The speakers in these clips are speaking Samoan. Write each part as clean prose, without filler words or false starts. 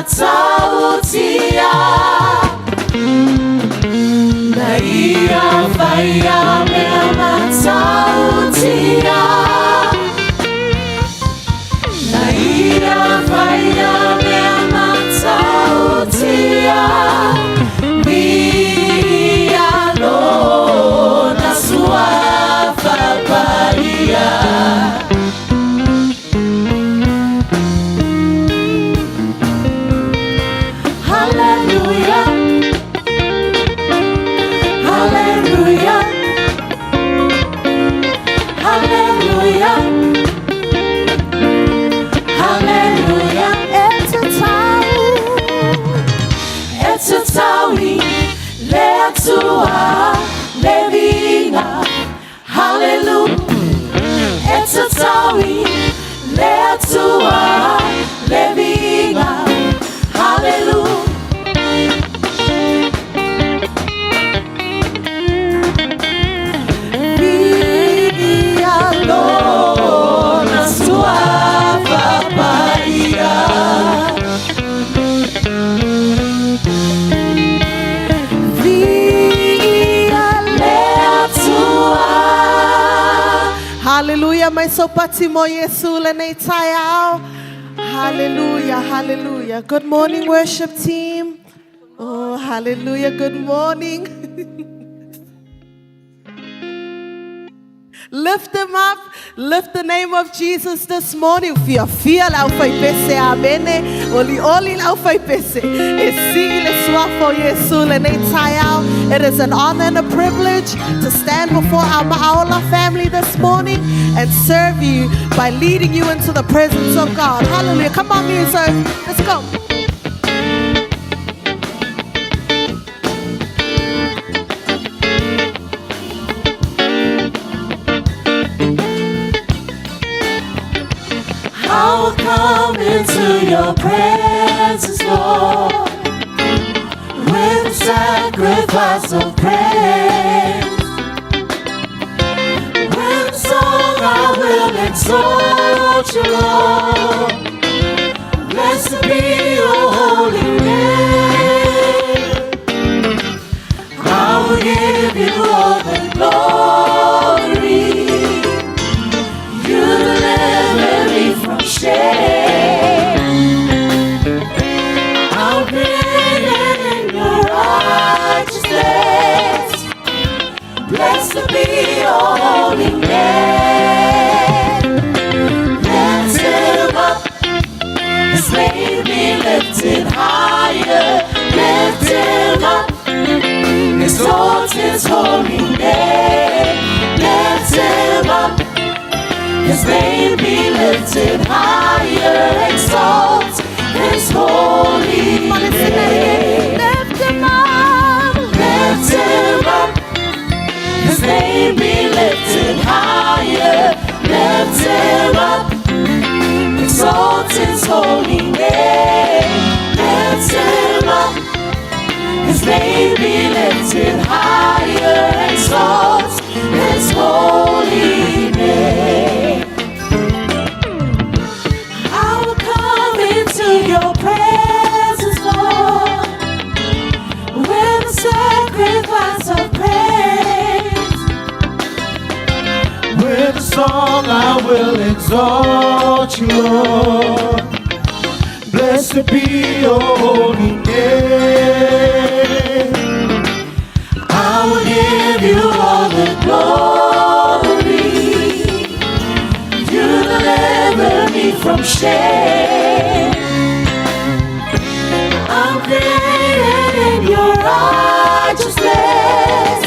matautia. Na ia whaia mea matautia. Na ia whaia mea matautia. Via lona suafa paia. Hallelujah. Hallelujah. Hallelujah. Hallelujah. E tatau i le Atua le viiga. Hallelujah. E tatau i le Atua le viiga. Hallelujah. Viia lona suafa paia. Viia le Atua. Hallelujah, mai sopati mo Yesu lenei taeao. Hallelujah, hallelujah. Good morning, worship team. Oh, hallelujah. Good morning. Lift him up. Lift the name of Jesus this morning. Fia fia lau fai pese amene. Oli oli lau fai pese. E si le suafa o Yesu lenei taeao. It is an honor and a privilege to stand before our Ma'aola family this morning and serve you by leading you into the presence of God. Hallelujah. Come on, music. Let's go. I will come into your presence, Lord, with a sacrifice of praise. With a song I will exalt you, Lord. Blessed be your holy name. I will give you all the glory. You deliver me from shame. I'm created in your righteousness. Blessed be your holy name. Lift him up, his name be lifted higher. Lift him up, exalt his holy name. Lift him up, his name be lifted higher. Exalt his holy Come on, let's sing that again. name. Lift him up. Lift him up, his name be lifted higher. Lift him up, exalt his holy name. Lift him up, his name be lifted higher. Exalt his holy name. I will come into your presence, Lord, with a sacrifice of praise. With a song I will exalt you, Lord. Blessed be your holy name. I will give you all the glory. You deliver me from shame. I'm created in your righteousness.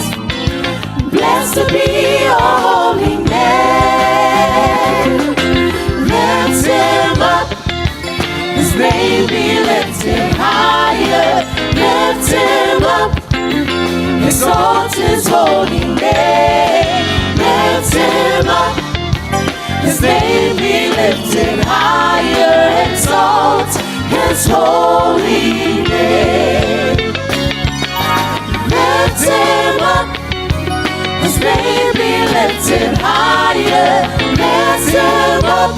Blessed be your holy name. Lift him up, his name be lifted higher. Lift him up, exalt his holy name. Lift him up, his name be lifted higher. Exalt his holy name. Lift him up, his name be lifted higher. Lift him up,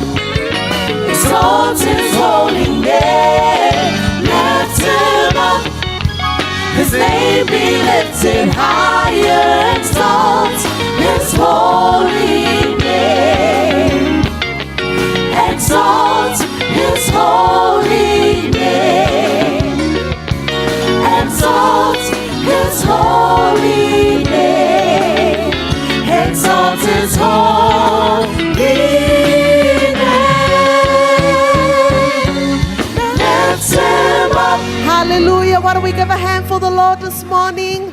exalt his holy name. His name be lifted higher. Exalt His holy name. Exalt His holy name. Exalt His holy name. Exalt His holy name. Lift Him up. Hallelujah. Why don't we give a hand for the Lord this morning?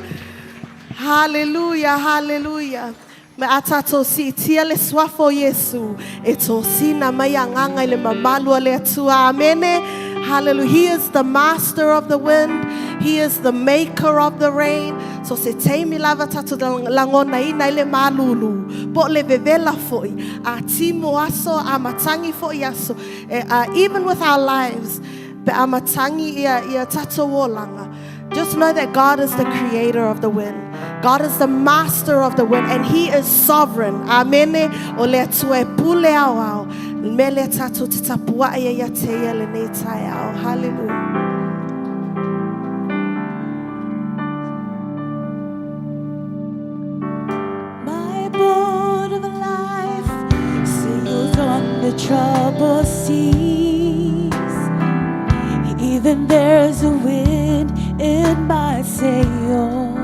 Hallelujah, hallelujah. Me a tātou si'itia le suafa o Iesu e tōsina mai agaga i le mamalu o le Atua. Amene. Hallelujah. He is the master of the wind. He is the maker of the rain. So se taimi lava tātou lagonaina ai le malūlū. Po o le vevela fo'i. A timu aso, a matangi fo'i aso. E, even with our lives, pe a matangi ia tātou olaga. Just know that God is the creator of the wind. God is the master of the wind and He is sovereign. Amene. O le Atua e pule aoao. Me lea tātou te tapua'i ai ia te ia lenei taeao. Hallelujah. My boat of life sails on the troubled seas. Even there's a wind in my sail.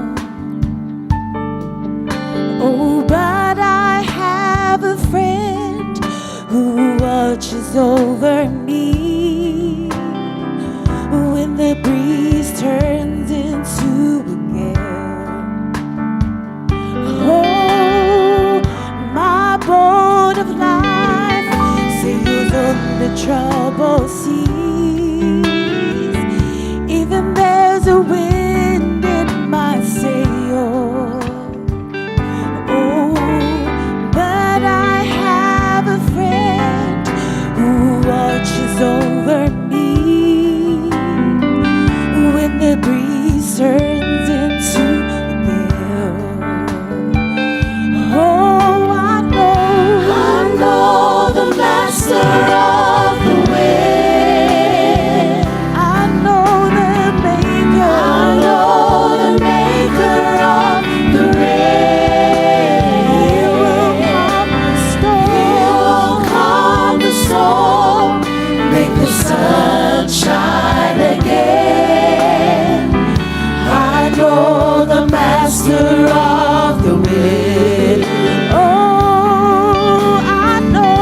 Oh, but I have a friend who watches over me when the breeze turns into a gale. Oh, my boat of life sails on the troubled seas. Even there's a wind in my sail. Oh, but I have a friend who watches over me when the breeze turns into a gale. Oh, I know the master of the wind. I know the maker. I know the maker of the rain. He will calm the storm. He will calm the storm. Make the sun shine again. I know the master of the wind. Oh, I know.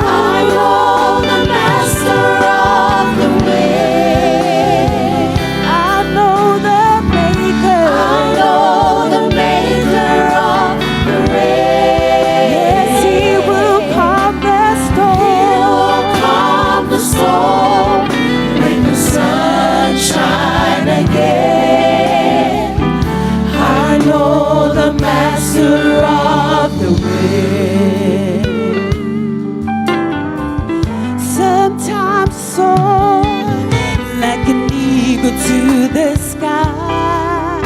I know the master of the wind. I know the maker. I know the maker of the rain. Yes, he will calm the storm. He will calm the storm. Make the sun shine again. I know the master of the wind. Sometimes soar like an eagle to the sky.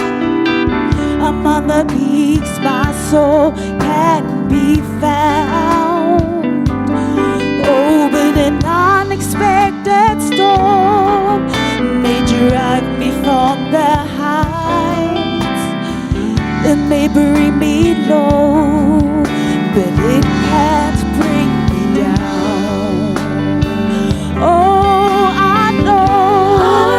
Among the peaks, my soul can be found. Oh, but an unexpected storm may drive me from the heights. It may bring me low, but it can't bring me down. Oh, I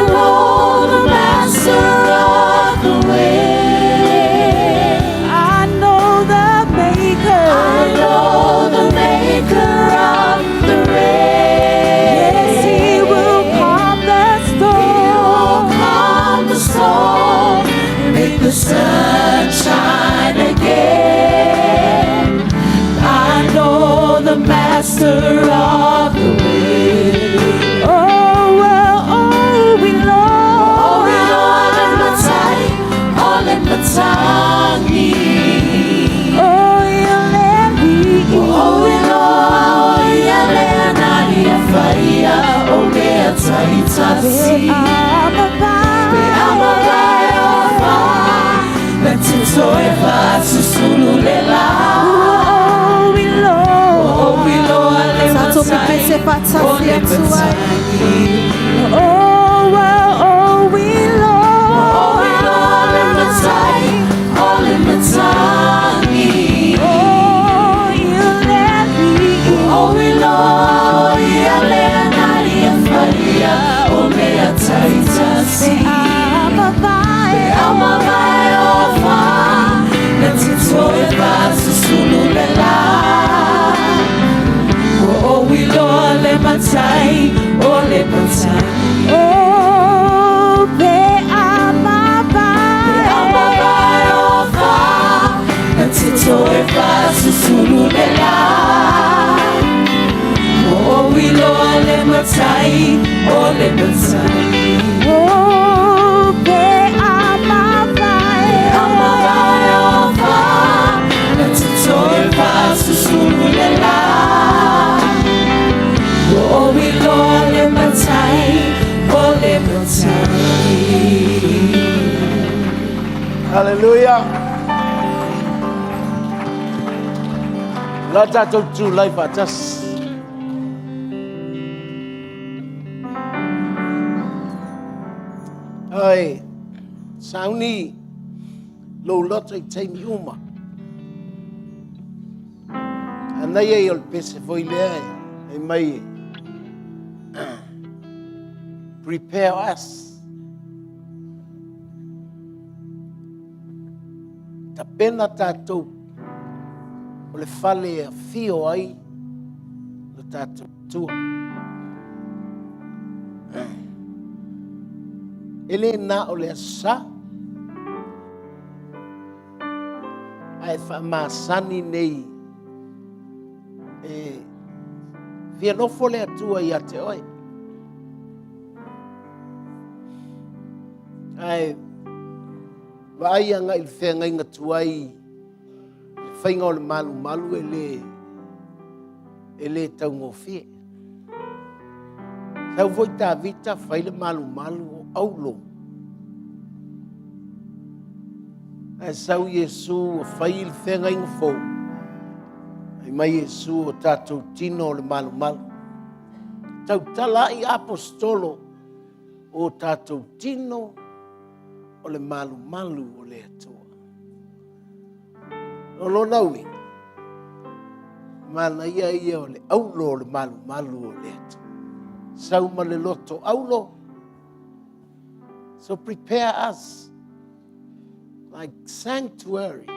know the master of the wind. I know the maker. I know the maker of the rain. Yes, he will calm the storm. He will calm the storm. Make the sun shine again. I know the master of the wind. Oh, well, oh, we love. Oh, we love le matai, oh, le matangi. Oh, Oh, we love, ia le anari a whaia, o mea taitasi. Pe ama vai o wha, me te toe wha susulu le la. Oh, we love. Oh, we love le Tātou matai, pepese o whātasi le atu ai. matangi. Oh, well, oh, we love. Oh, we love amavae ofa na titoe faasusulu le la. Ua ou iloa le matai o le matai. Oh, pe a mavae. Pe a mavae ofa na titoe faasusulu le la. Ua ou iloa le matai o le matai. Oh, pe a mavae. Pe a mavae ofa na titoe faasusulu le la. Ua ou iloa le matai o le matai. Hallelujah. La tātou tū lai faatasi. Ai, sauni lou loto i taimi uma. Anei ai o le pese foi lea e mai prepare us. Tapena tātou o le fale e afio ai lo tātou Atua. E le na o le asa, ae faamasani nei e fia nofo le Atua ia te oe. Ae vaai agai i le feagaiga tuai le faiga o le malumalu e le e le taugofie. Sau foi Tavita fai le malumalu o aulo. Ae sau Iesu ua fai le feagaiga fou. Ai mai Iesu o tātou tino o le malumalu. Tautala ai apostolo o tātou tino o le malumalu o le Atua. O lona uiga, manaia ia o le aulo o le malumalu o le Atua. Sau ma le loto aulo. So prepare us like sanctuaries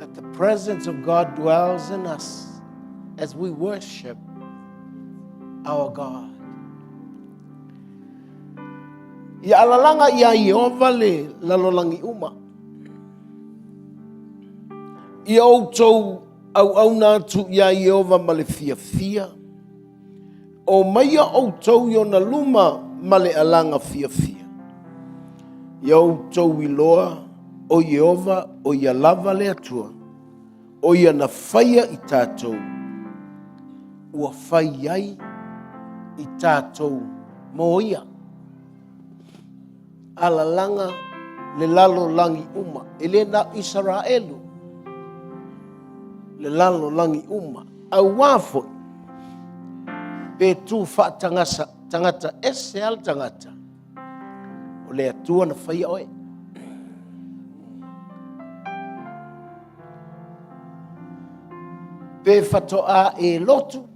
that the presence of God dwells in us as we worship our God. Ia alalaga iā Ieova le lalolagi uma. Ia outou auauna atu iā Ieova ma le fiafia. O maia outou i ona luma ma le alaga fiafia. Ia outou iloa o Ieova o ia lava le Atua, o ia na faia i tatou, ua fai ai i tatou mo ia. Alalaga le lalolagi uma, e le na o Isaraelu, le lalolagi uma. Auā foi, pe tu faatagasa tagata ese a le tagata, o le Atua na faia oe. Pe faatoa e lotu,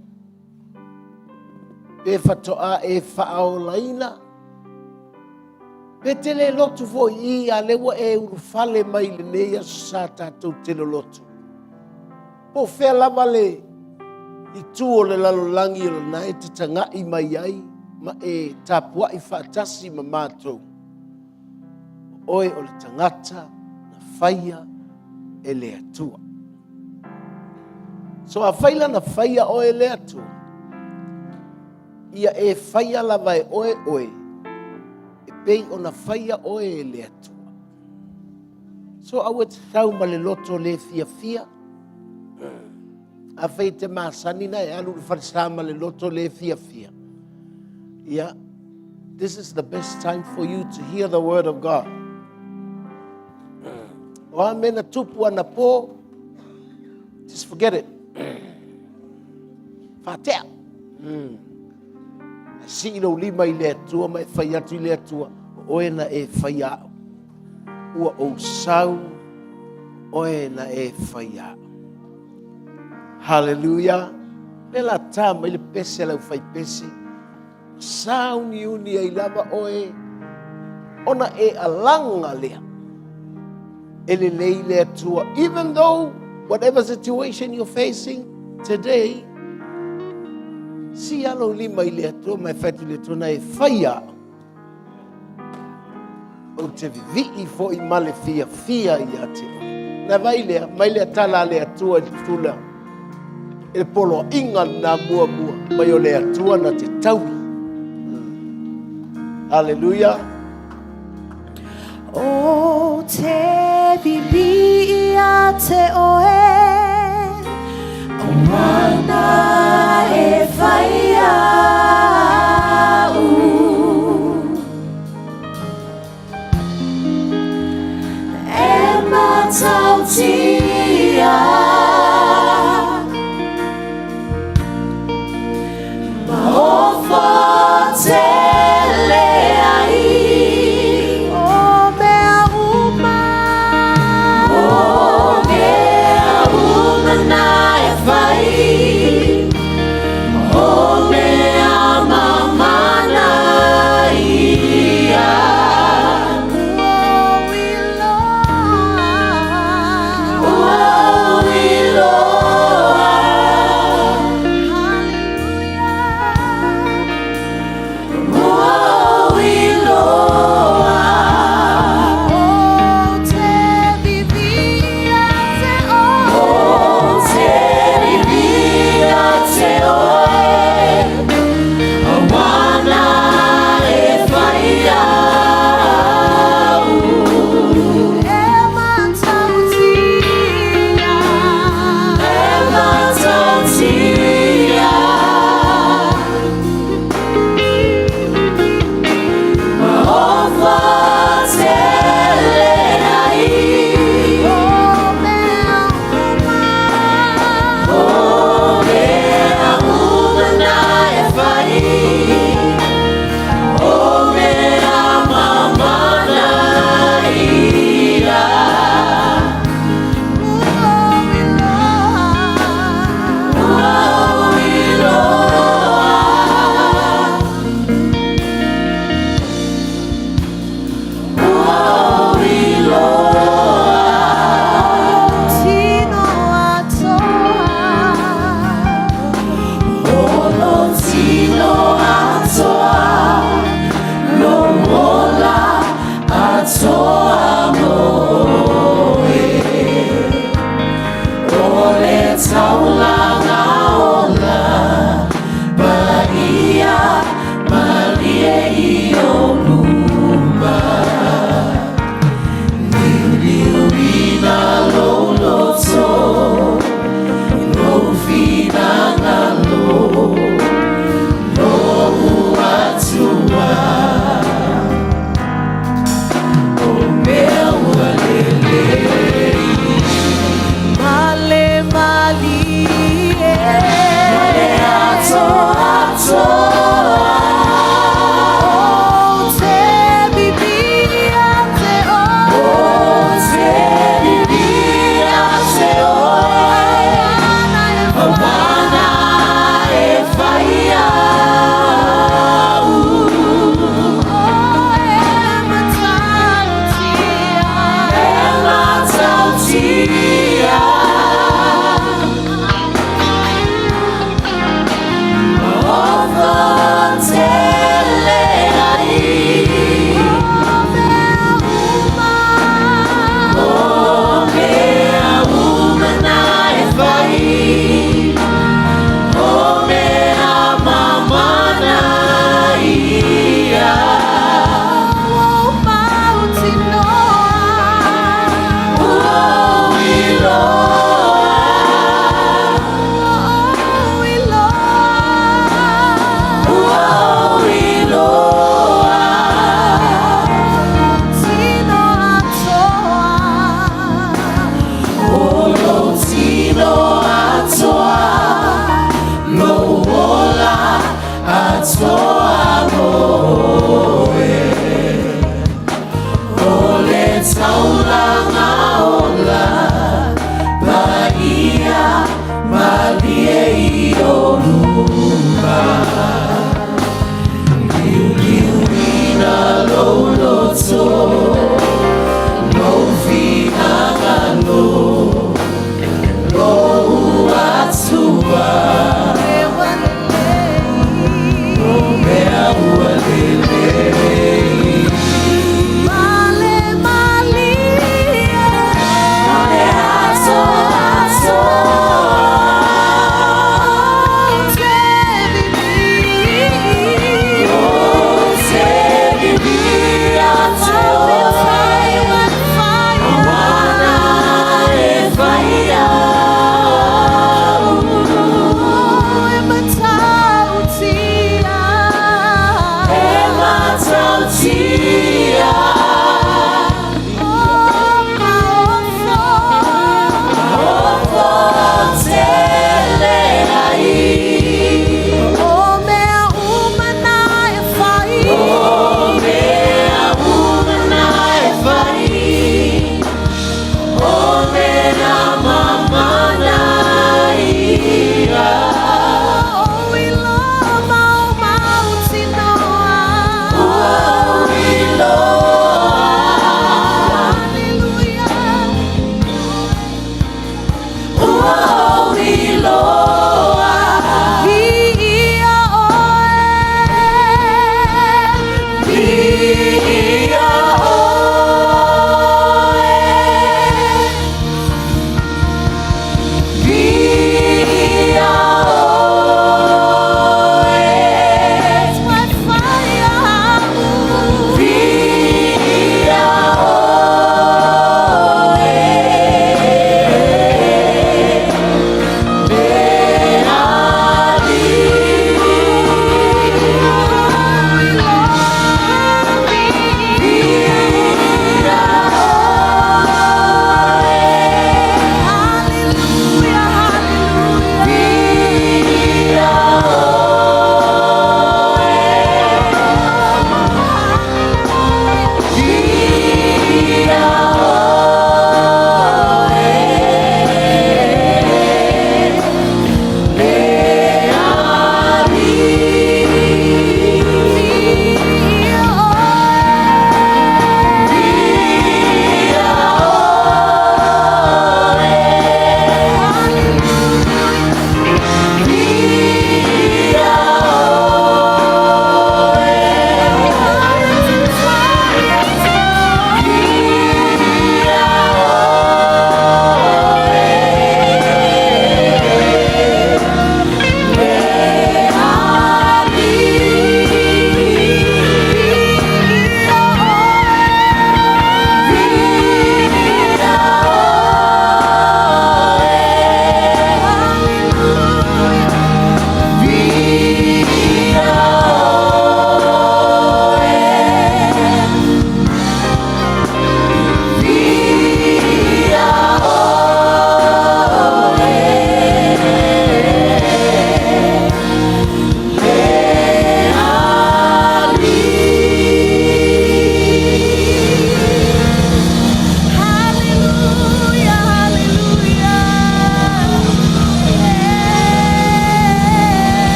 pe faatoa e faaolaina, pe te le lotu foi i a le ua e ulufale mai lenei aso sa tatou te lolotu. Po o fea lava le itu o le lalolagi o lena e te taga'i mai ai ma e tapua'i faatasi ma matou, o oe o le tagata na faia e le Atua. So afai la na faia oe e le Atua, ia e faia lava e oe oe e pei ona faia oe e le Atua. So aua e te tau ma le loto le fiafia. Afai e te masani na e alu i le falesa ma le loto le fiafia. Ia, this is the best time for you to hear the word of God. O a mea na tupu anapō, just forget it. Faatea. Sii lou lima i le Atua ma e fai atu i le Atua, o oe na e faia au. Ua ou sau, oe na e faia au. Hallelujah. Le la tā mai le pese lau fai pese. Sauniuni ai lava oe. Ona e alaga lea e lelei le Atua. Even though whatever situation you're facing today, si alo lima i le Atua ma e fai atu i le Atua na e faia au. Ou te vivii foi ma le fiafia ia te oe. Na vai lea, mai lea tala a le Atua i le tula, i le poloaiga lena muamua, mai o le Atua na te taui. Haleluia. O te vivii ia te oe, O ana e whai au. E matautia, Ma ofo tele ai O mea uma, O mea uma na e whai, O mea mamana ia. Ua iloa.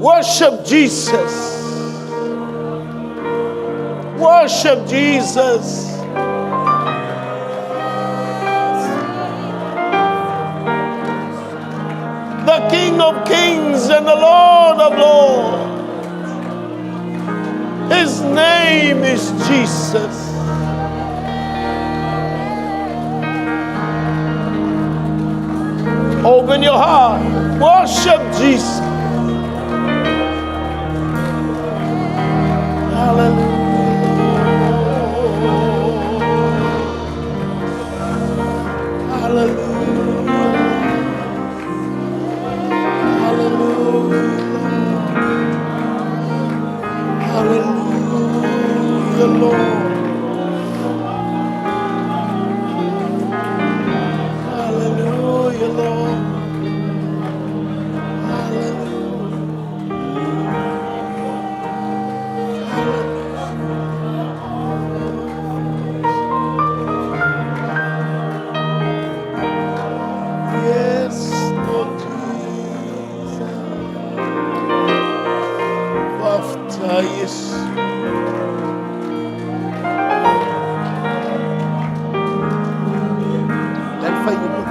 Worship Jesus. Worship Jesus. The King of Kings and the Lord of Lords. His name is Jesus. Open your heart. Worship Jesus. Hallelujah. Hallelujah. Hallelujah. Hallelujah, Lord. Hallelujah, Lord. Hallelujah. Yes, Lord Jesus. Faafetai Iesu. Le fai o mo.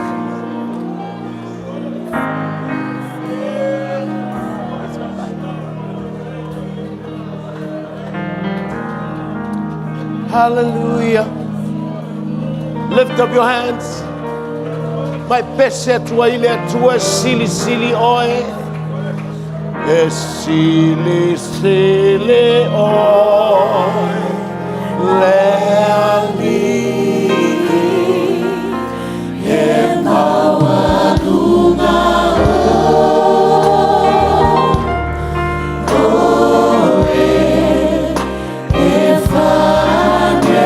Hallelujah. Lift up your hands. Mai pese atua i le Atua silisili oe. E silisili oe le Alii. E maualuga oe e faagege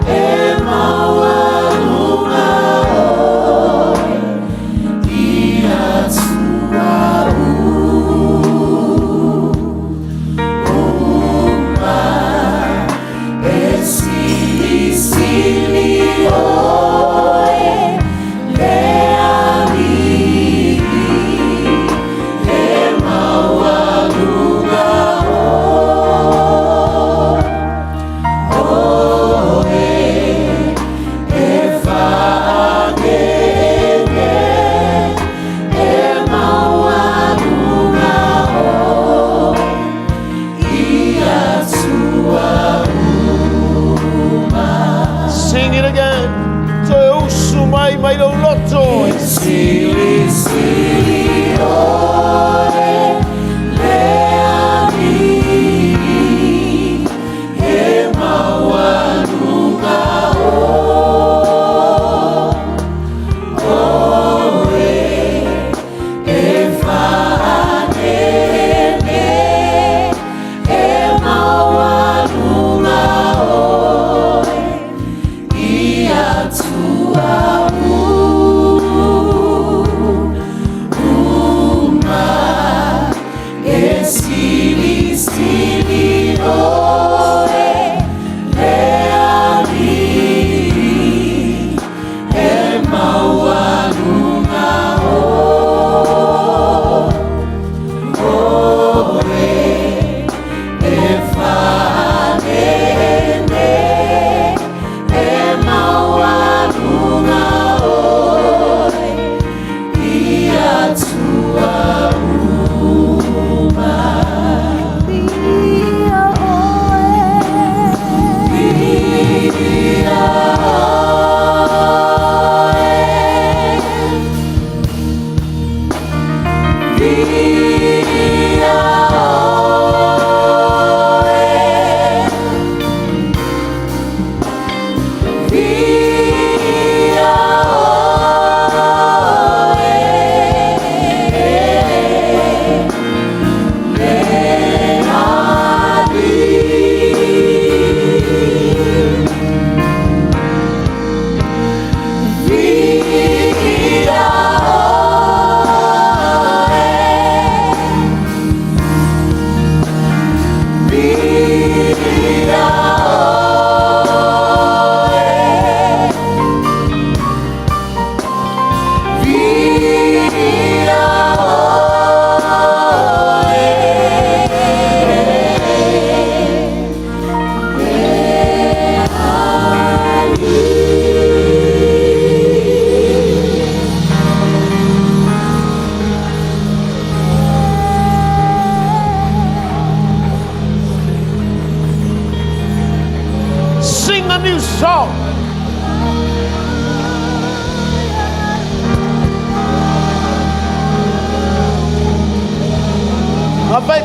e maualuga oe i atua uma e silisili oe le Alii e maualuga oe e faagege e maualuga oe i atua uma. Sing it again. Toe usu mai mai lou loto. Silisili oe le Alii e maualuga oe e faagege e maualuga oe i atua uma.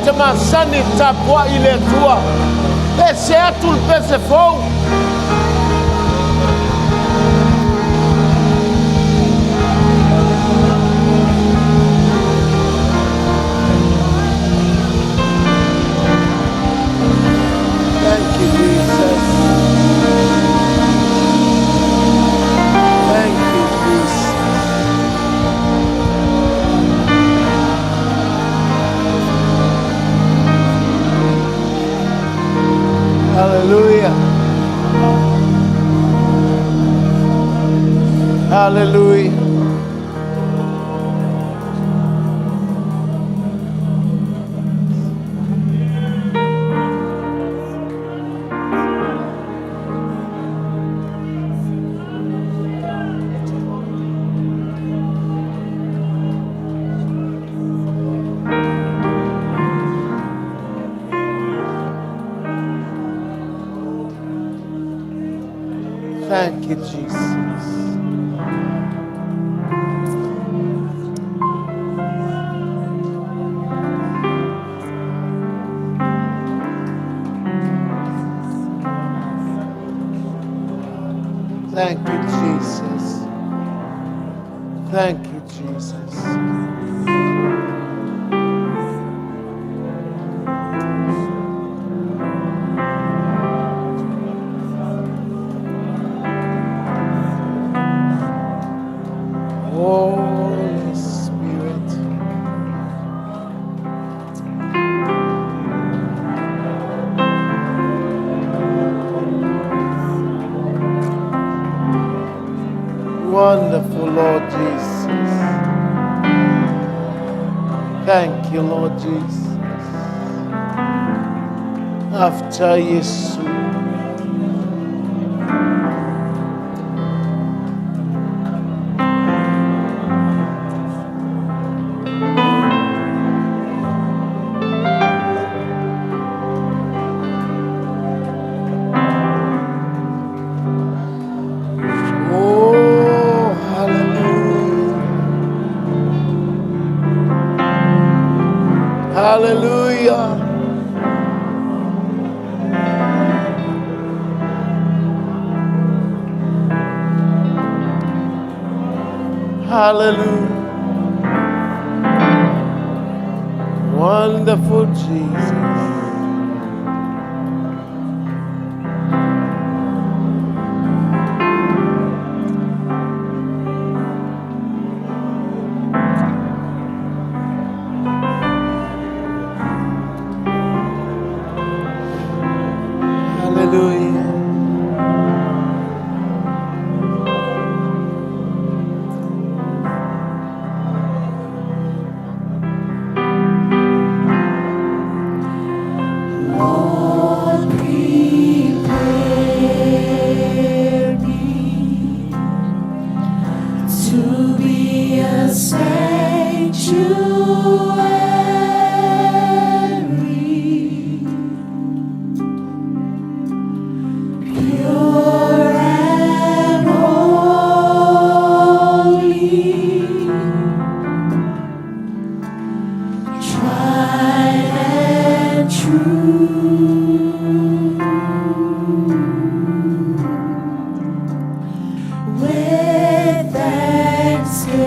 te masani e tapuai i le Atua. Pese atu le pese fou. Thank you, Jesus. Thank you, Jesus. Hallelujah. Hallelujah. Thank you, Jesus. Thank you, Jesus. Thank you, Jesus. Holy Spirit. Wonderful Lord Jesus. Thank you, Lord Jesus. After Yesu. Oh, hallelujah. Hallelujah. Hallelujah. Wonderful Jesus. Hallelujah. Lord, prepare me to be a sanctuary, pure and holy, tried and true. With thanksgiving.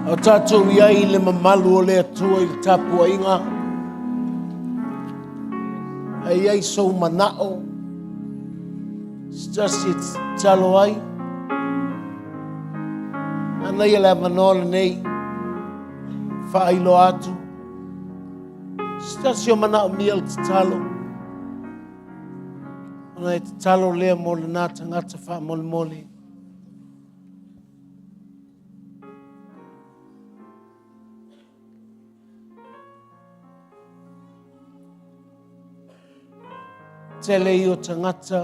O tatou i ai i le mamalu o le Atua i le tapuaiga, a i ai sou manao, se tasi e tatalo ai, manaia le avanoa lenei, faailoa atu, se tasi o manaomia le tatalo, ona e tatalo lea mo lena tagata faamolemole. Tele ia o tagata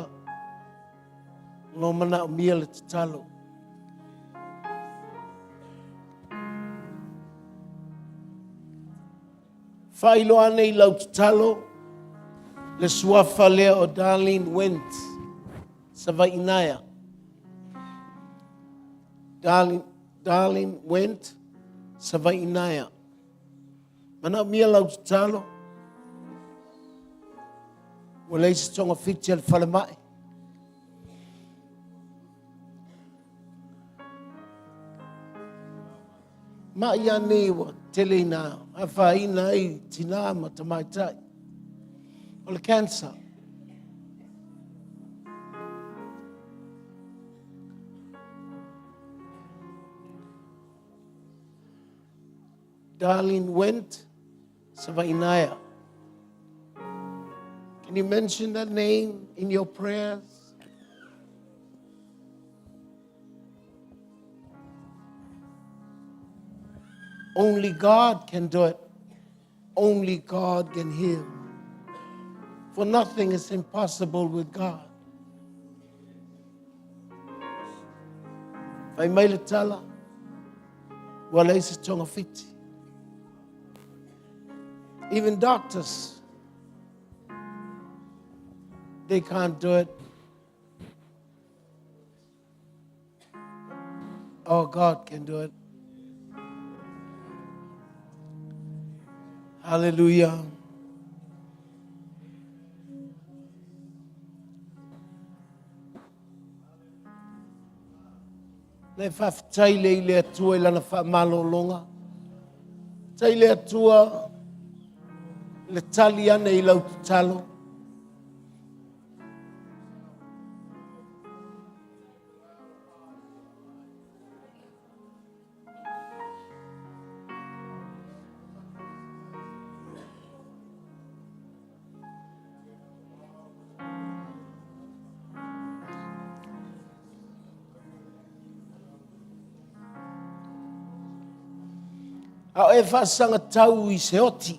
o lo o manaomia le tatalo. Faailoa ane i lau tatalo le suafa lea o Darlene Wendt, Savaii-naea. Darlene, Darlene Wendt, Savaii-naea. Manaomia lau tatalo. Ua leai se togafiti a le falemai. Maʻi a nei ua tele ina afaina ai tinā ma tamaitai. O le cancer. Darlene Wendt, Savainaea. Can you mention that name in your prayers? Only God can do it. Only God can heal. For nothing is impossible with God. Fai mai le tala, ua leai se togafiti. Even doctors, they can't do it. Oh, God can do it. Hallelujah. Na e faafetai le i le Atua i lana faamalologa. Tai le Atua le tali ane i lau tatalo. A o e faasagatau i se oti.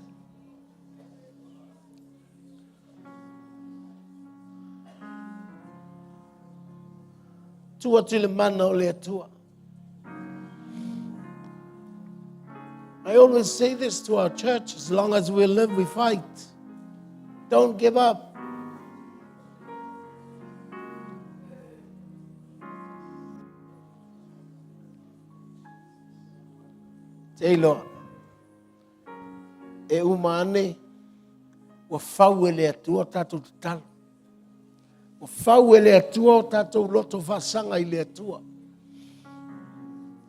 Tuu atu i le mana o le Atua. I always say this to our church as long as we live, we fight. Don't give up. Te iloa. E uma ane, ua fau e le Atua tatou tatalo. Ua fau e le Atua o tatou loto faasaga i le Atua.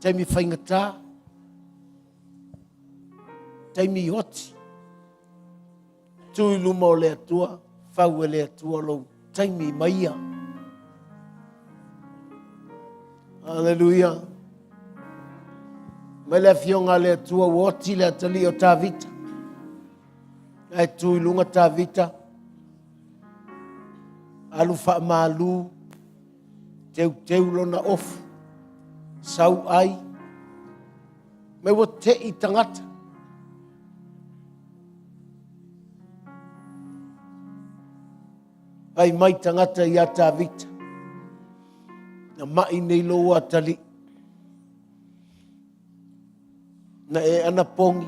Taimi faigata, taimi oti, tu i luma o le Atua, fau e le Atua lou taimi ma ia. Aleluia. Mai le afioga a le Atua ua oti le atalii o Tavita. Ae tu i luga Tavita. Alu faamalu, teuteu lona ofu, sau ai, me ua tei tagata. Fai mai tagata iā Tavita, na maʻi nei lou atalii, na e anapogi,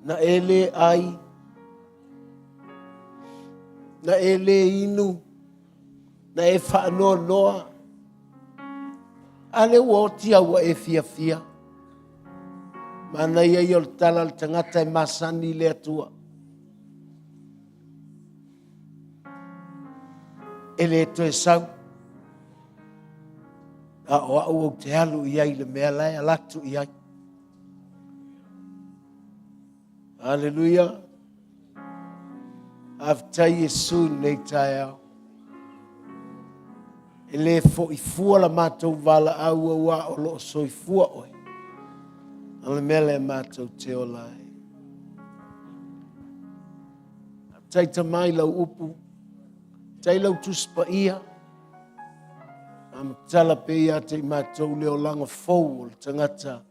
na e lē ʻai, na e lē inu, na e faanoanoa, a lea ua oti a ua e fiafia. Manaia ia o le tala a le tagata e masani i le Atua. E le toe sau. A o au ou te alu i ai i le mea la e ala atu i ai. Aleluia. Faafetai Iesu i lenei taeao. E le fo'i fua la matou valaau auā o lo o soifua oe. O le mea lea matou te ola ai. Faafetai Tama i lau upu, faafetai i lau Tusi Paia, faamatala pea ia te i matou le olaga fou o le tagata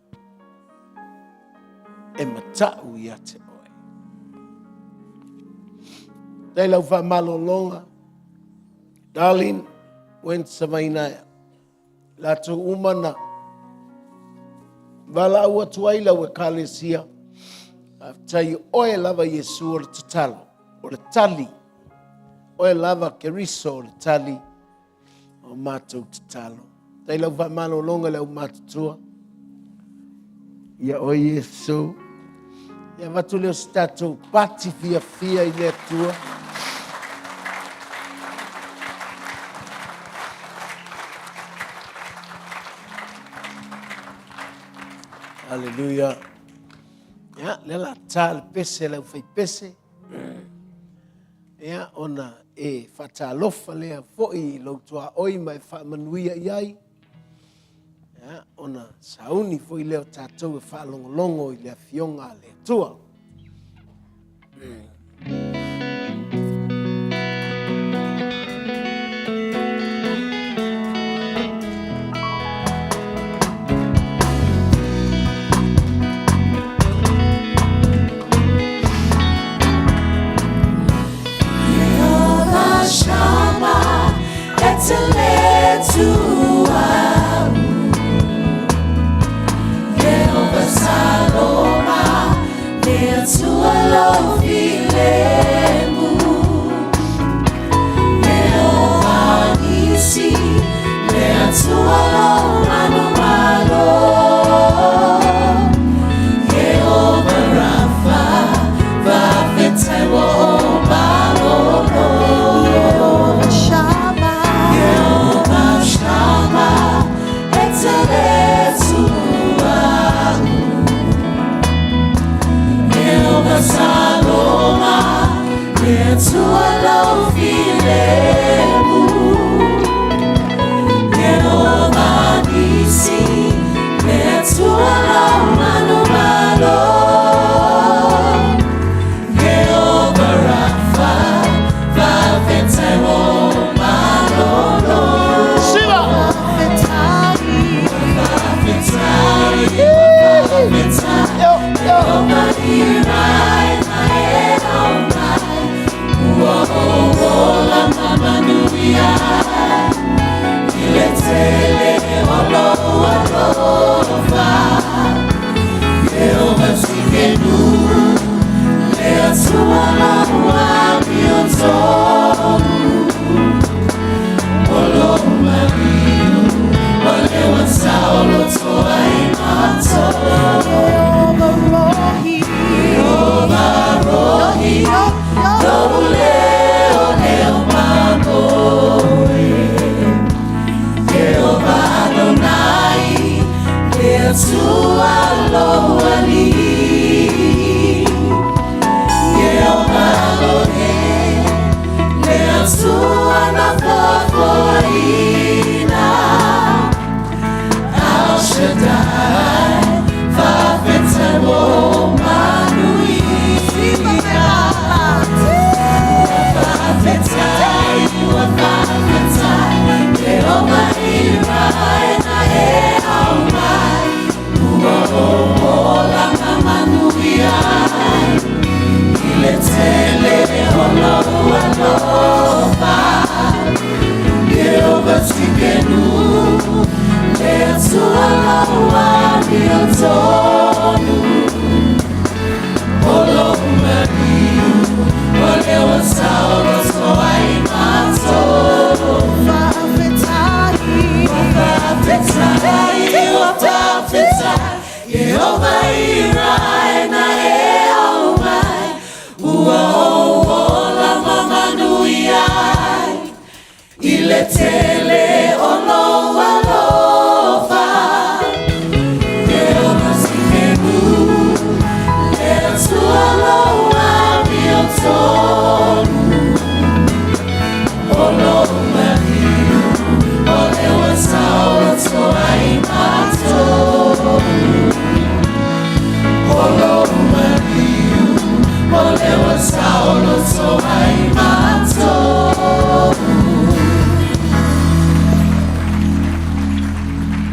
e mata'u ia te oe. Faafetai i lau faamalologa, Darlene Went Savainaea, latou uma na valaau atu ai lau Ekalesia. Faafetai oe lava Iesu o le tatalo, o le tali. Oe lava Keriso o le tali o matou tatalo. Faafetai lau faamalologa i le aumatutua. Ia oe Iesu. Ia avatu lea o se tatou pati fiafia i le Atua. Aleluia. Ia, lea la ta le pese le aufaipese. Ia, ona e faatalofa lea foi i lou tuaoi ma e faamanuia i ai. Ia, ona sauni foi lea o tatou e faalogologo i le Afioga a le Atua.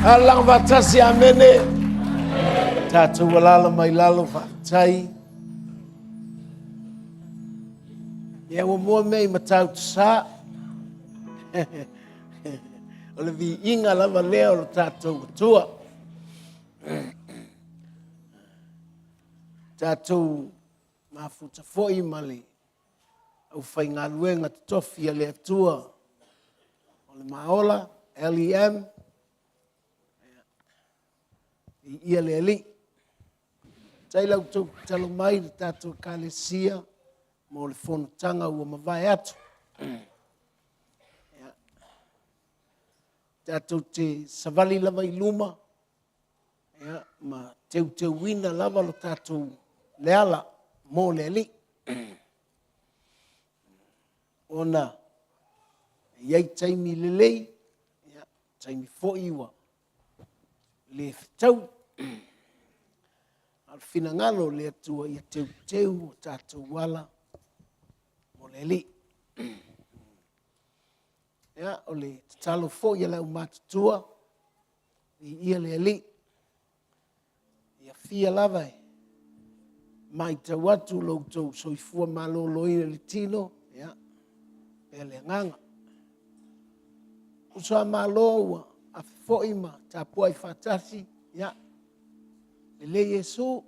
Alaga faatasi, amene. Tatou alala mai lalo faafetai. Ia ua mua mea i Matautu Sa. O le viiga lava lea o lo tatou Atua. Tatou mafuta foi ma le aufaigaluega totofi a le Atua o le Maola, LEM, viia le Alii. Faafetai la outou tatalo mai i le tatou Ekalesia mo le fonotaga ua mavae atu. Ia, tatou te savali lava i luma ia, ma teuteuina lava lo tatou le ala mo le Alii. Ona e i ai taimi lelei, ia, taimi foi ua le fetaui. A o le finagalo o le Atua ia teuteu o tatou ala mo le Alii. Ia, o le tatalo foi a le aumatutua, viia le Alii, ia fia lava e matau atu lo outou soifua maloloina i le tino, ia, pea le agaga. Uso a Malo ua afe foi ma tapuai faatasi, ia, lelei Iesu.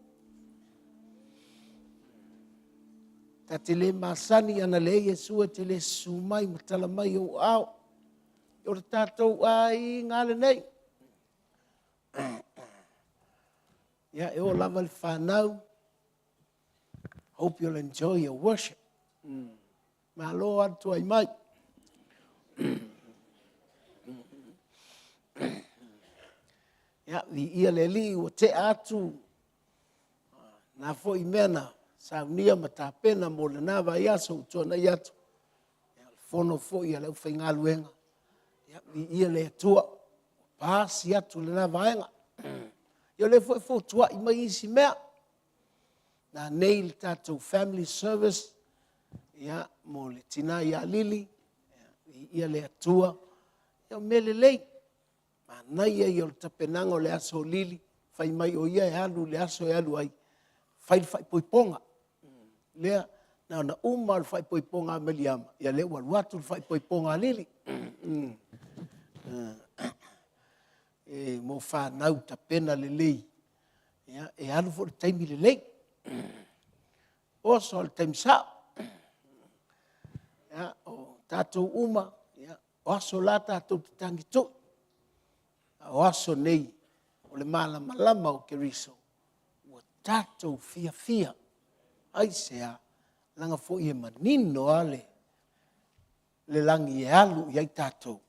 Ta te le masani ana leai Iesu e te le susu mai ma tala mai ou aao. O le tatou aiga lenei. Ia, e oo lava le fanau. Hope you'll enjoy your worship. Malo lava le tuai mai. Ia, viia le Alii ua tea atu na foi mea na saunia ma tapena mo lena vaiaso ua tuanai atu. Ia, o le fono foi a le aufaigaluega. Ia, viia le Atua, ua pasi atu lena vaega. Ia o lea foi e fotuai mai isi mea. Nanei le tatou family service ia, mo le tina ia Lili, ia, viia le Atua. Ia, o mea lelei, manaia ia o le tapenaga o le aso o Lili, fai mai o ia e alu i le aso e alu ai, fai le faaipoipoga. Lea, na ona uma lava o le faaipoipoga a Maliama, ia lea ua alu atu le faaipoipoga a Lili. E mo fanau tapena lelei, ia, e alu foi i le taimi lelei. Oso i le taimi sao. Ia, o tatou uma, ia, o aso la tatou te tagitu'i, a o aso nei o le malamalama o Keriso, ua tatou fiafia. Aisea? Leaga foi e manino lava le lagi e alu i ai tatou,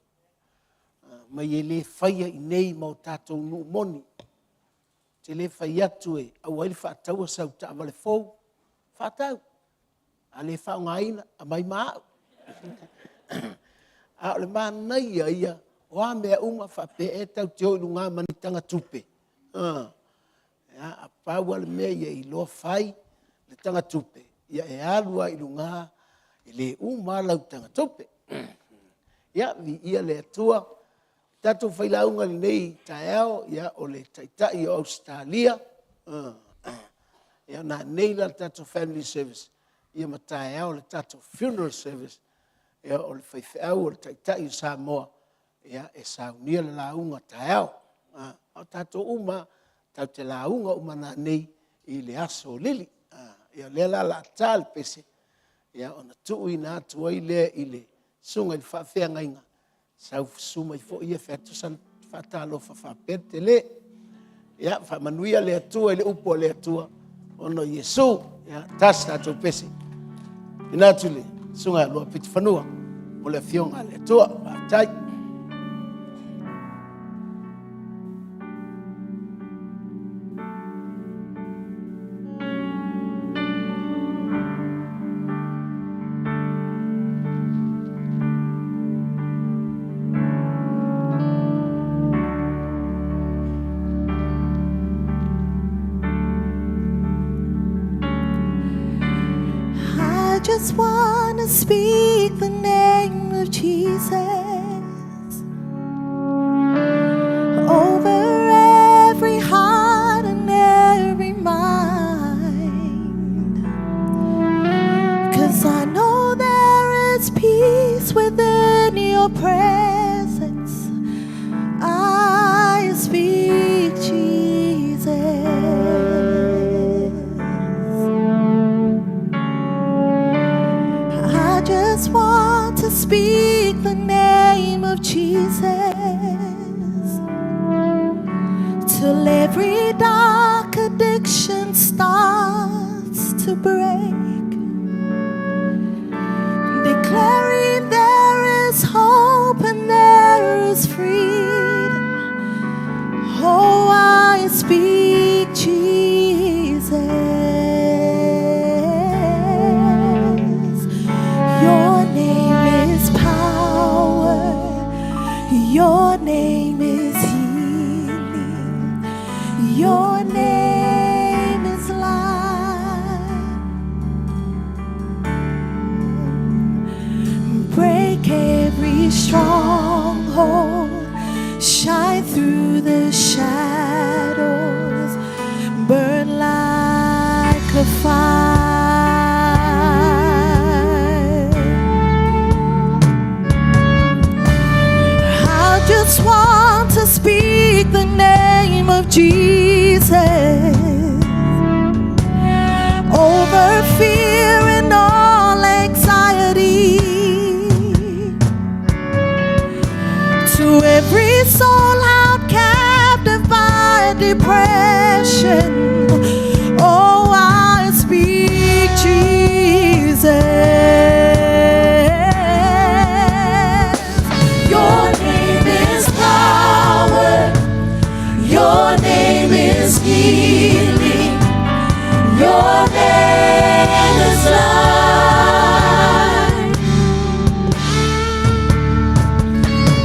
ma e le faia i inei ma o tatou nuu moni. Ou te le fai atu e aua ai le faataua sau taavale fou, faatau. A le faaaogaina, aumai ma au. A o le manaia ia, o a mea uma, faapea ea tatou te o i luga ma ni tagatupe? A pau lava le mea ia iloa fai le tagatupe, ia e alu lava i luga, e le uma lava lau tagatupe. Ia, viia le Atua. O tatou failauga i lenei taeao, ia, o le Taitai o Ausetalia. Ia, nanei la le tatou family service, ia ma taeao le tatou funeral service, ia, o le faifeau o le Taitai o Samoa, ia, e saunia le lauga taeao. A o tatou uma lava, tatou te lauga uma nanei i le aso o Lili. Ia, o lea la o le a ta le pese, ia, ona tuuina atu ai lea i le susuga i le faafeagaiga, sau susu mai foi ia e fai atu sana faatalofa faapea le tele. Ia, faamanuia le Atua i le upu a le Atua ona o Iesu. Ia, tasi tatou pese. Ina atu le susuga ia Luapitofanua mo le afioga a le Atua. Faafetai. I just wanna speak the name of Jesus. Jesus till every dark addiction starts to break, declaring there is hope and there is freedom. Oh, I speak Jesus. Your name is power. Your name is healing. Your name is life. Break every stronghold. Shine through the shadows. Burn like a fire. I just want to speak the name of Jesus over fear and all anxiety. To every soul held captive by depression, oh, I speak Jesus. Your name is power. Your name is healing. Your name is life.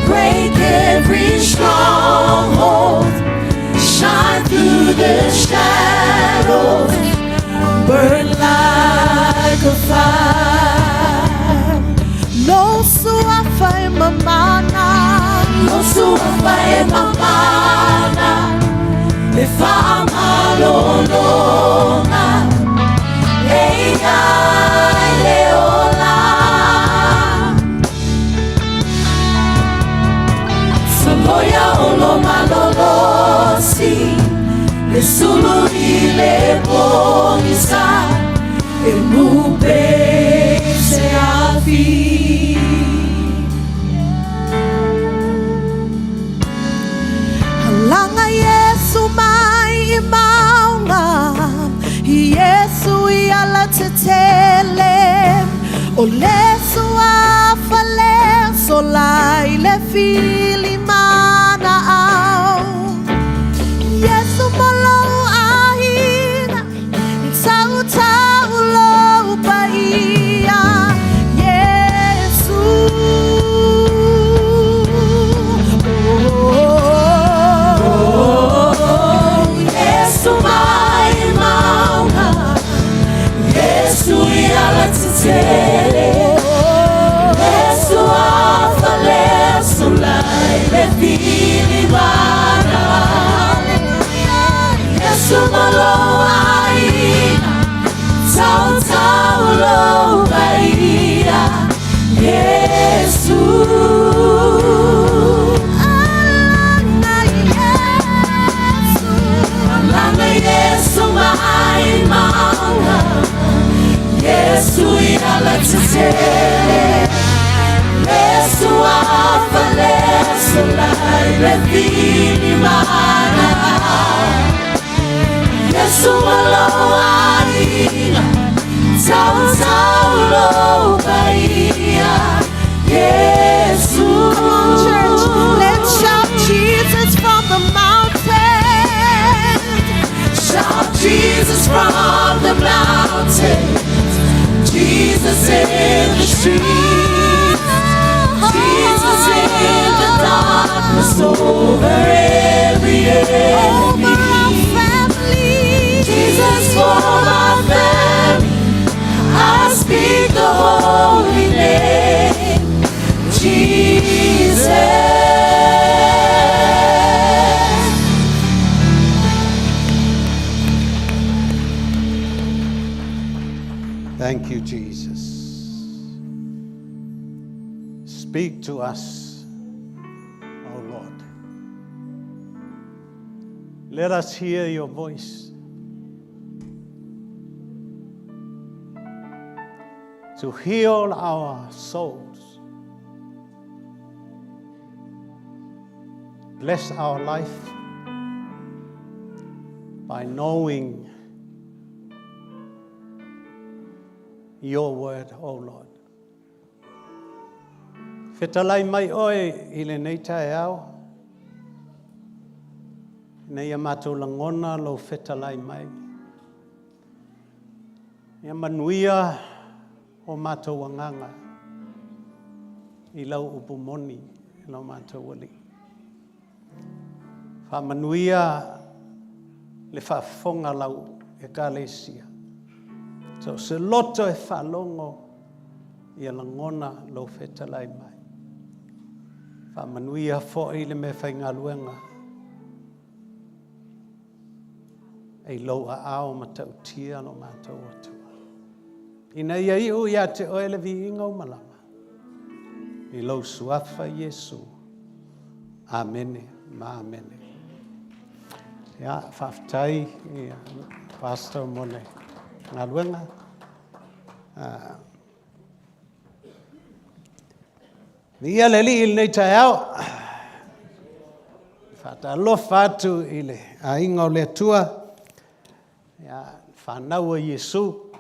Break every stronghold. Shine through the shadows. Burn like a fire. Lou Suafa e mamana. Lou Suafa e mamana. Le faamalologa. E i ai le ola. Soloia o lou malolosi. Le sulu i le pogisa. E mupe se afi. Alaga Iesu mai i mauga, Iesu i alatetele, o le Suafa lea sola i le fili manaao. Iesu mo lou aiga, tautau lou paia, Iesu. Oh, Iesu mai i mauga, Iesu i alatetele, le Suafa lea sola i le fili manaao. Iesu mo lou aiga, tautau lou paia, Iesu. Alaga Iesu, alaga Iesu mai i mauga, Iesu i alatetele, le Suafa lea sola i le fili manaao. Iesu mo lou aiga, tautau lou paia, Iesu. Come on, church, let's shout Jesus from the mountains. Shout Jesus from the mountains. Jesus in the streets. Jesus in the darkness over every enemy. Over our family. Jesus for my family. I speak the holy name. Jesus. Thank you, Jesus. Speak to us, O Lord. Let us hear your voice. To heal our souls. Bless our life by knowing your word, O Lord. Fetalai mai oe i lenei taeao, ina ia matou lagona lou fetalai mai. Ia manuia o matou agaga i lau upu moni i lo matou Alii. Faamanuia le faafofoga a lau Ekalesia. So o se loto e faalogo ia lagona lou fetalai mai. Faamanuia foi le meafaigaluega i lou aao matautia lo matou Atua. Ina ia iu ia te oe le viiga uma lava i lou suafa Iesu. Amene ma amene. Ia, faafetai ia, Pastor mo le galuega. Viia le Alii i lenei taeao. Faatalofa atu i le aiga o le Atua, ia, fanau a Iesu,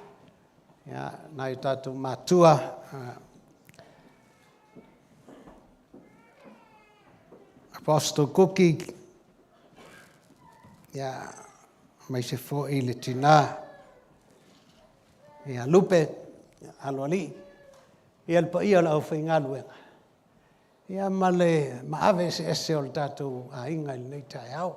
ia, nai o tatou matua, Apostle Kuki, ia, aemaise foi le tina, ia Lupe, Aloalii, ia le paia o le aufaigaluega, ia ma le maave eseese o le tatou aiga i lenei taeao.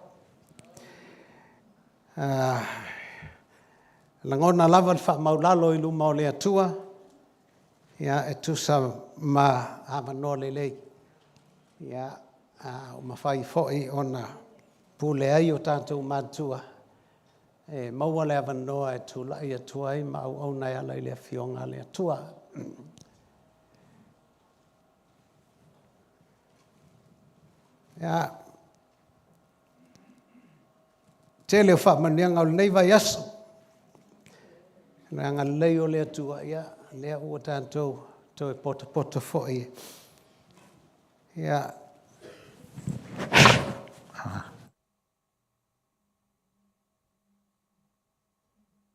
Lagona lava le faamaulalo i luma o le Atua, ia e tusa ma avanoa lelei, ia ua mafai foi ona pule ai o tatou matua, e maua le avanoa e tulai atu ai ma auauna e ala i le Afioga a le Atua. Ia, tele o faamanuiaga o lenei vaiaso, le agalelei o le Atua, ia, lea ua tatou toe potopoto foi. Ia,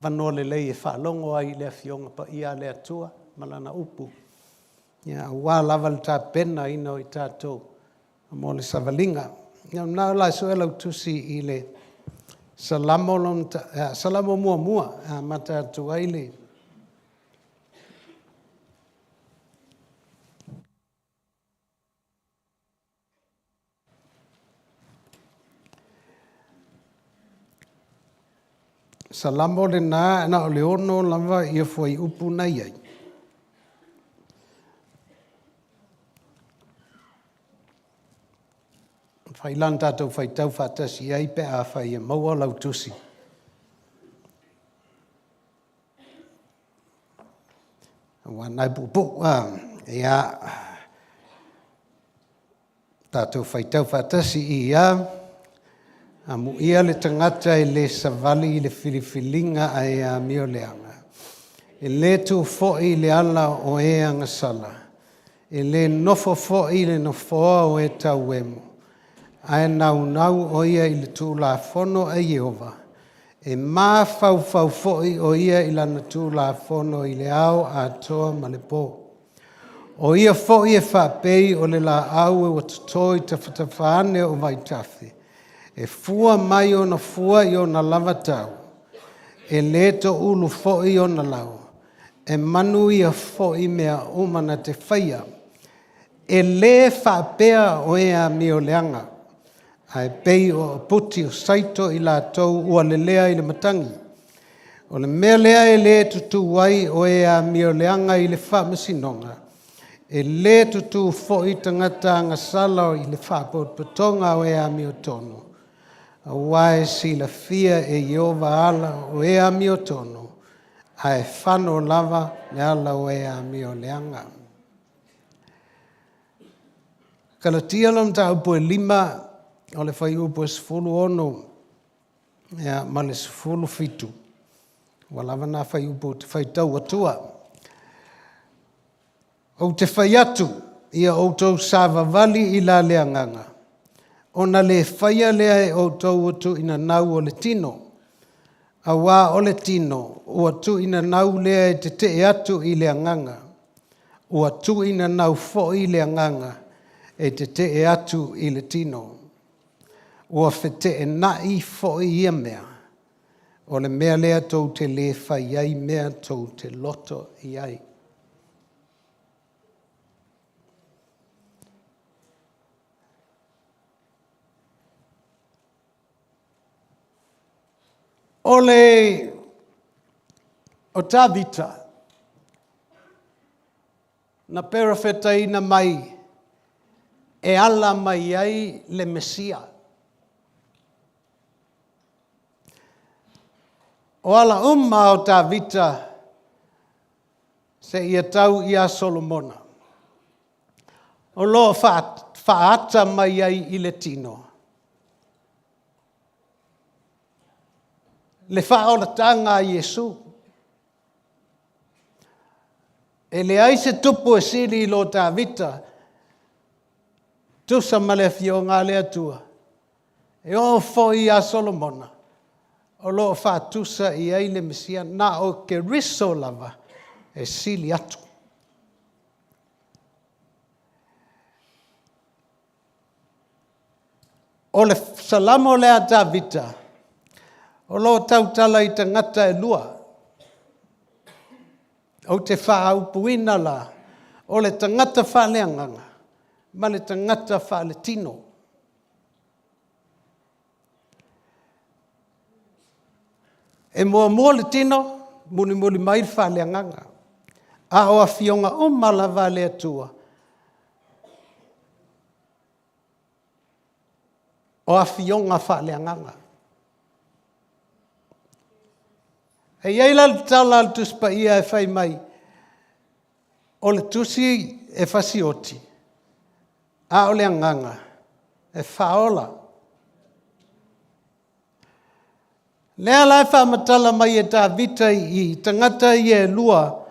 avanoa lelei e faalogo ai i le Afioga Paia a le Atua ma Lana upu, ia, aua lava le tapenaina o i tatou mo le savaliga. Ia, na o le a sue lau tusi i le Salamo, Salamo muamua, amata atu ai le Salamo lena na o le ono lava ia fuaiupu na i ai. Failana tatou faitau faatasi ai pe a fai e maua lau tusi. Ua nai puupuu ia tatou faitau faatasi i ia amuia le tagata e le savali i le filifiliga a e amio leaga. E le tu foi i le ala o e agasala. E le nofo foi i le nofoa o e tauemo. Ae naunau o ia i le Tulafono a Ieova. E mafaufau foi o ia i lana Tulafono i le ao atoa ma le po. O ia foi e faapei o le laau e ua toto i tafatafa ane o vaitafe. E fua mai ona fua i ona lava tau. E le toulu foi ona lau. E manuia foi mea uma na te faia. E le faapea o e amio leaga. Ae pei o aputi o saito i latou ua lelea i le matagi. O le mea lea e le tutū ai o e amio leaga i le faamasinoga. E le tutū foi tagata agasala i le faapotopotoga o e amio tonu. Aua e silafia e Ieova ala o e amio tonu, ae fano lava le ala o e amio leaga. Kalatia le mataupu e 5 o le fuaiupu e 16 ia, ma le 17. Ua lava nā fuaiupu ou te faitau atua. Ou te fai atu, ia outou savavali i la le agaga. Ona le faia lea e outou ua tuuinanau o le tino, auā o le tino ua tuuinanau lea e tetee atu i le agaga, ua tuuinanau foi le agaga e tetee atu i le tino. Ua feteenai foi ia mea, o le mea lea tou te le fai ai mea tou te loto i ai. O le o Tavita na perofetaina mai e ala mai ai le Mesia. O ala uma o Tavita seia tau ia Solomona. O lo o faaata mai ai i le tino le faaolataga a Iesu. E leai se tupu e sili i lo Tavita, tusa ma le afioga a le Atua. E oo foi ia Solomona, o lo o faatusa i ai le Mesia, na o Keriso lava e sili atu. O le Salamo lea a Tavita, o lo o tautala i tagata e lua. Ou te faaupuina la, o le tagata faaleagaga ma le tagata faaletino. E muamua le tino, mulimuli mai le faaleagaga. A o afioga uma lava a le Atua, o afioga faaleagaga. E i ai la le tala a le Tusi Paia e fai mai, o le tusi e fasioti, a o le agaga e faaola. Lea la e faamatala mai e Tavita i tagata ia e lua,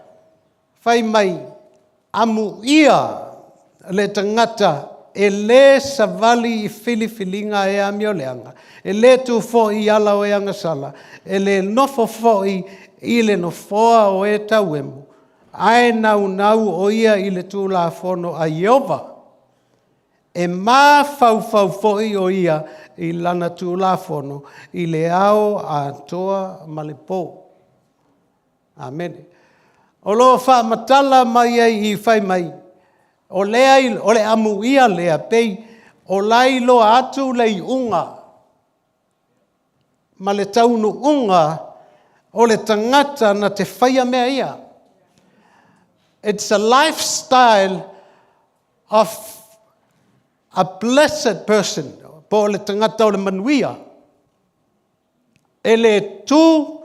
fai mai, amuia le tagata e lē savali i filifiliga a e amioleaga, e lē tu foi i ala o e agasala, e lē nofo foi i le nofoa o e tauemu, ae naunau o ia i le Tulafono a Ieova. E mafaufau foi o ia i lana Tulafono i le ao atoa ma le po. Amene. O lo o faamatala mai ai i fai mai, o lea o le amuia lea, pei o la e iloa atu le iuga ma le taunuuga o le tagata na te faia mea ia. It's a lifestyle of a blessed person, po o le tagata o le manuia. E le tu,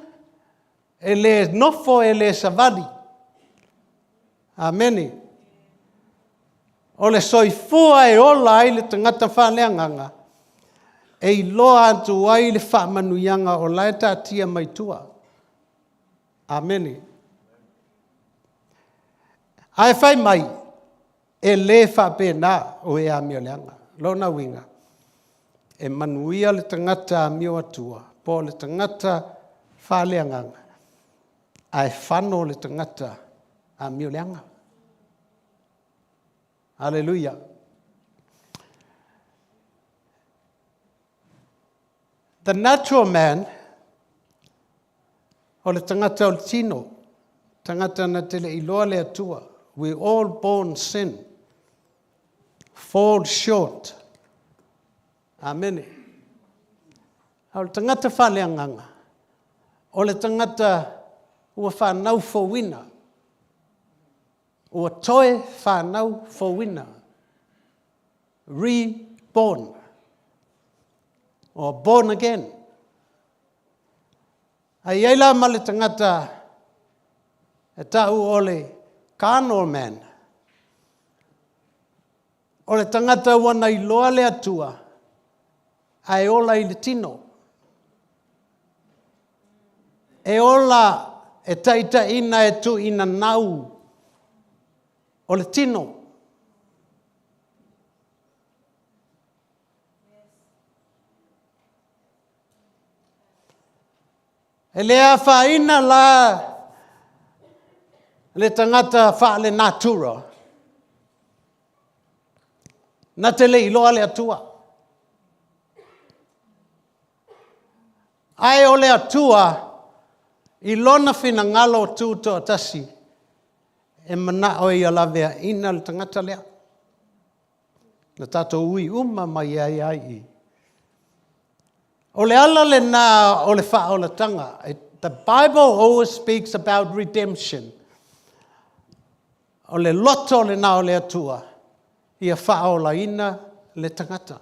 e le nofo, e le savali. Amene. O le soifua e ola ai le tagata faaleagaga, e iloa atu ai le faamanuiaga o la e taatia mai tua. Amene. Ae fai mai, e le faapena o e amioleaga. Lona uiga, e manuia le tagata amio atua, po o le tagata faaleagaga, ae fano le tagata amioleaga. Aleluia. The natural man, o le tagata o le tino, tagata na te le iloa le Atua. We all born sin. Fall short. Amene. A o le tagata faaleagaga, o le tagata ua fanau fouina, ua toe fanau fouina. Reborn. Or born again. Ae i ai la ma le tagata e tau o le carnal man. O le tagata ua na iloa le Atua, ae ola i le tino. E ola e taitaiina e tuuinanau o le tino. E le afaina la le tagata faale-natura na te le iloa le Atua. Ae o le Atua i lona finagalo tutoatasi e manao ia laveaina le tagata lea. Na tatou ui uma mai ai lava i i. O le ala lena o le faaolataga. The Bible always speaks about redemption. O le loto lena o le Atua, ia faaolaina le tagata.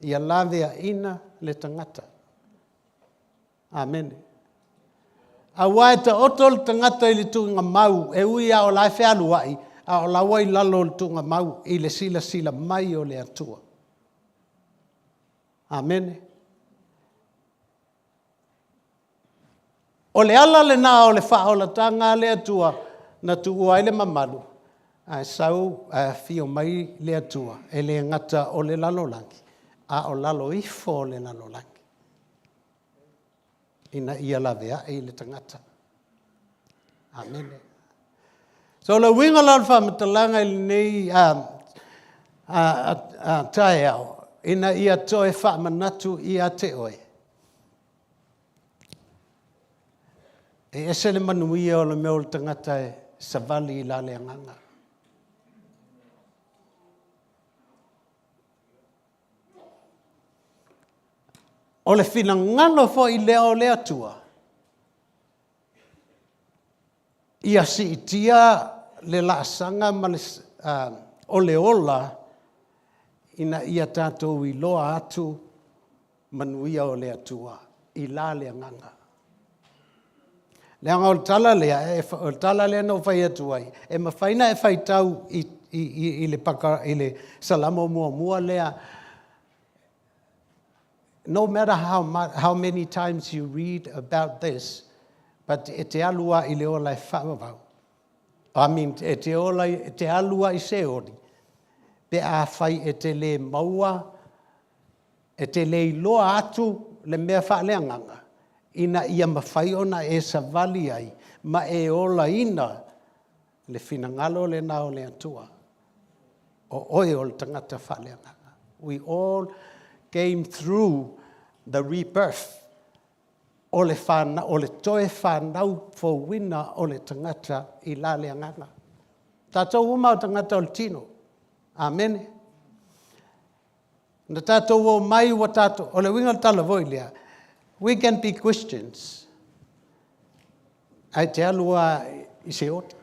Ia laveaina le tagata. Amene. Aua e taoto le tagata i le tuugamau, e ui lava o la e fealuai, a o la ua i lalo o le tuugamau i le silasila mai o le Atua. Amene. O le ala lena o le faaolataga a le Atua na tuua ai le mamalu, ae sau ae afio mai le Atua, e le gata o le lalolagi, a o lalo ifo o le lalolagi, ina ia laveai le tagata. Amene. So le uiga la o le faamatalaga i lenei taeao, ina ia toe faamanatu ia te oe. E ese le manuia o le mea o le tagata e savali i la le agaga. O le finagalo foi lea o le Atua, ia siitia le laasaga ma le, o le ola ina ia tatou iloa atu manuia o le Atua i la le agaga. Leaga o le tala lea, o le tala lea na ou fai atu ai, e mafai ona e faitau i le paka, i le Salamo muamua lea, no matter how many times you read about this, but e te alu lava i le ola e faavavau. I mean, e te ola, e te alu lava i Seoli, pe afai e te le maua, e te le iloa atu le mea faaleagaga, ina ia mafai ona e savali ai ma e olaina le finagalo lena o le Atua. O oe o le tagata faaleagaga. We all came through the rebirth. O le, whana, o le toe whanau fouina o le tagata i la le agaga. Tatou uma o tagata o le tino. Amene. Na tatou o mai ua tatou, o le uiga o le tala foi lea, we can be Christians. Ae te alu lava i Seoli.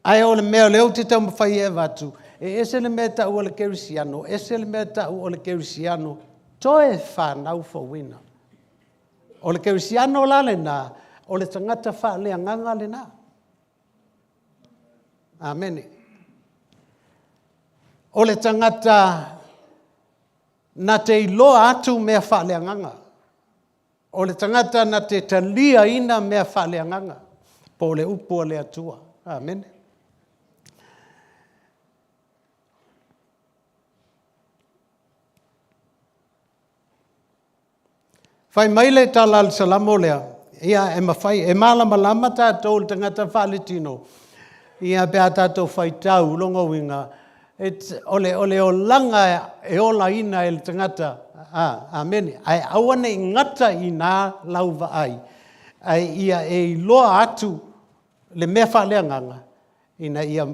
Ae o le mea o lea ou te taumafai e avatu, e ese le mea e tau o le kerisiano, ese le mea e tau o le kerisiano toe whanau fouina. O le kerisiano la lena, o le tagata faaleagaga lena. Amene. O le tagata na te iloa atu mea faaleagaga. O le tagata na te taliaina mea faaleagaga. Po o le upu a le Atua. Amene. Fai mai le tala a le Salamo lea, ia e mafai, e malamalama tatou le tagata faaletino, ia pe a tatou faitau, lona uiga, o le olaga e olaina e le tagata, amene, ae aua ne i gata i ina lau vaai, ae ia e iloa atu le mea faaleagaga, ina ia,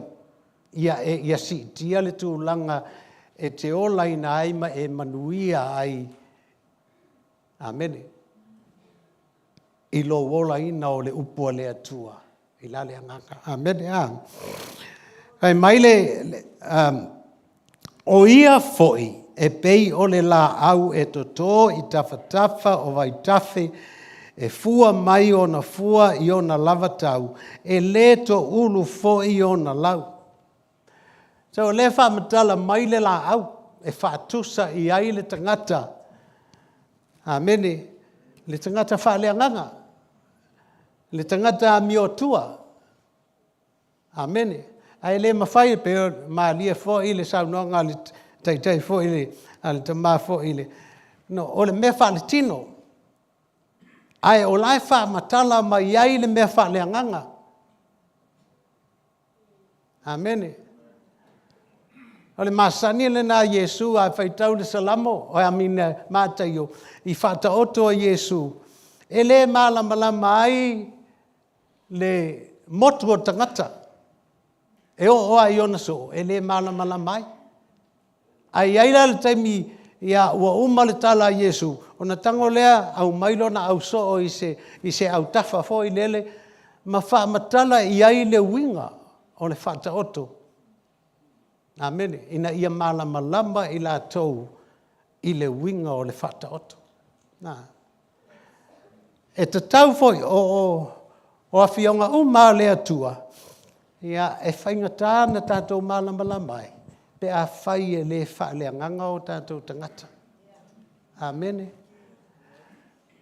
ia, e, ia siitia le tulaga e te olaina ai ma e manuia ai. Amene. I lou olaina o le upu a le Atua i la le agaga. Amene. A. Fai mai le, le o ia foi e pei o le laau e toto i tafatafa o vaitafe, e fua mai ona fua i ona lava tau, e le toulu foi ona lau. So o lea faamatala mai le laau e faatusa i ai le tagata. Amene. Le tagata faaleagaga. Le tagata amiotua. Amene. Ae le mafai e pei o malie foi le saunoaga a le taitai foi le, a le tamā foi le, no, o le mea faaletino. Ae o la e faamatala mai ai le mea faaleagaga. Amene. O le masani lena a Iesu a faitau le Salamo, o amina Mataio, i faataoto a Iesu, e le malamalama ai le motu o le tagata. E oo lava i ona soo, e le malamalama ai. Ae i ai la le taimi, ia, ua uma le tala a Iesu, ona tago lea aumai lona ausoo i se, i se autafa foi lele, ma faamatala i ai le uiga o le faataoto. Amene. Ina ia malamalama i latou i le uiga o le faataoto. Na. E tatau foi o, o, o afioga uma a le Atua, ia, e faigata na tatou malamalama ai, pe afai e le faaleagaga o tatou tagata. Amene.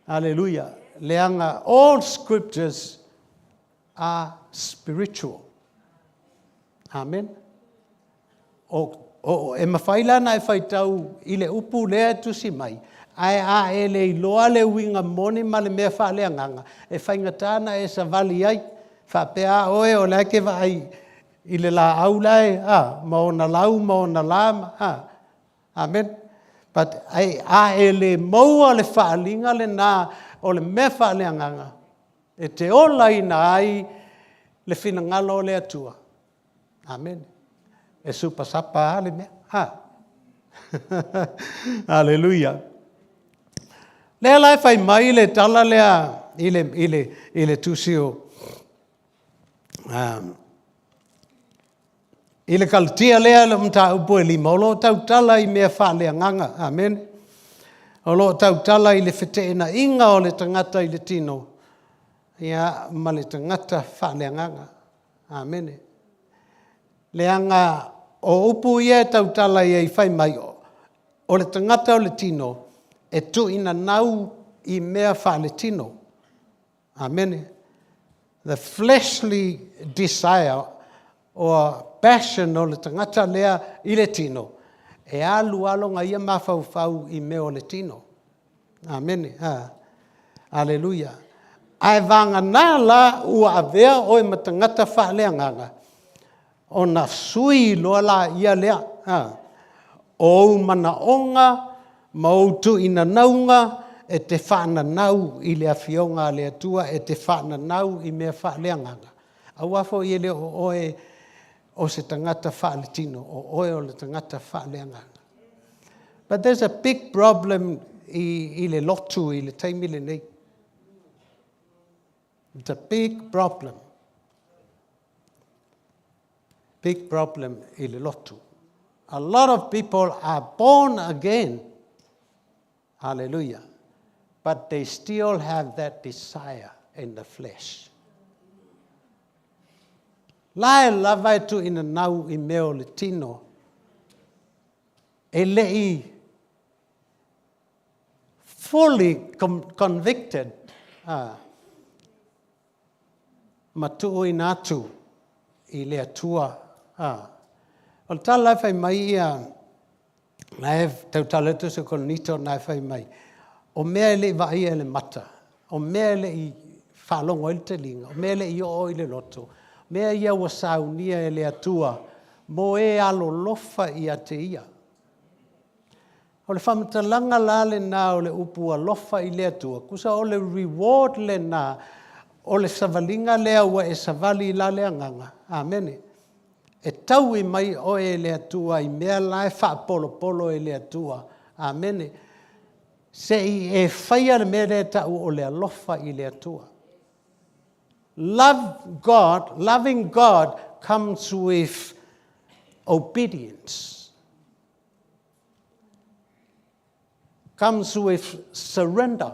Aleluia. Leaga, all scriptures are spiritual. Amen. O, o, e mafai la ona e faitau i le upu lea e tusi mai, ae a e le iloa le uiga moni ma le mea faaleagaga, e faigata ona e savali ai. Faapea a oe o la e te vaai i le laau la e, a, ma ona lau ma ona la, ma, a. Amen. But ai, a e le maua le faaaliga lena o le mea faaleagaga, e te olaina ai le finagalo o le Atua. Amene. E supasapa lava le mea. Ha. Aleluia. Lea la e fai mai le tala lea i le, i le, i le tusi o, um, i le Kalatia lea le mataupu e lima, o lo o tautala i mea faaleagaga. Amene. O lo o tautala i le feteenaiga o le tagata i le tino, ia, ma le tagata faaleagaga. Amene. Leaga o upu ia e tautala i ai fai mai, o le tagata o le tino e tuuinanau i mea faaletino. Amene. The fleshly desire or passion o le tagata lea i le tino, e alu lava lona ia mafaufau i mea o le tino. Amene. A. Aleluia. Ae vagana la ua avea oe ma tagata faaleagaga, ona sui loa laia lea, a, o ou manaoga ma ou tuuinanauga e te faananau i le Afioga a le Atua, e te faananau i mea faaleagaga, aua foi e le o oe o se tagata faaletino, o oe o le tagata faaleagaga. But there's a big problem i, i le lotu i le taimi lenei. It's a big problem. Big problem i le lotu. A lot of people are born again. Hallelujah. But they still have that desire in the flesh. La e lava e tuuinanau i mea o le tino. E le i fully convicted ah, ma tuuina atu i le Atua. Ah. O le tala e fai mai ia, na e tautala atu se Korinito na e fai mai, o mea e le i vaaia e le mata, o mea e le i faalogo ai le taliga, o mea e le i oo i le loto, mea ia ua saunia e le Atua mo e alolofa ia te ia. O le faamatalaga la lena o le upu alofa i le Atua, tusa o le reward lena o le savaliga lea ua e savali i la le agaga. Amene. E taui mai oe e le Atua i mea la e faapolopolo e le Atua. Amene. Se i e faia le mea lea e tau o le alofa i le Atua. Love God, loving God comes with obedience. Comes with surrender.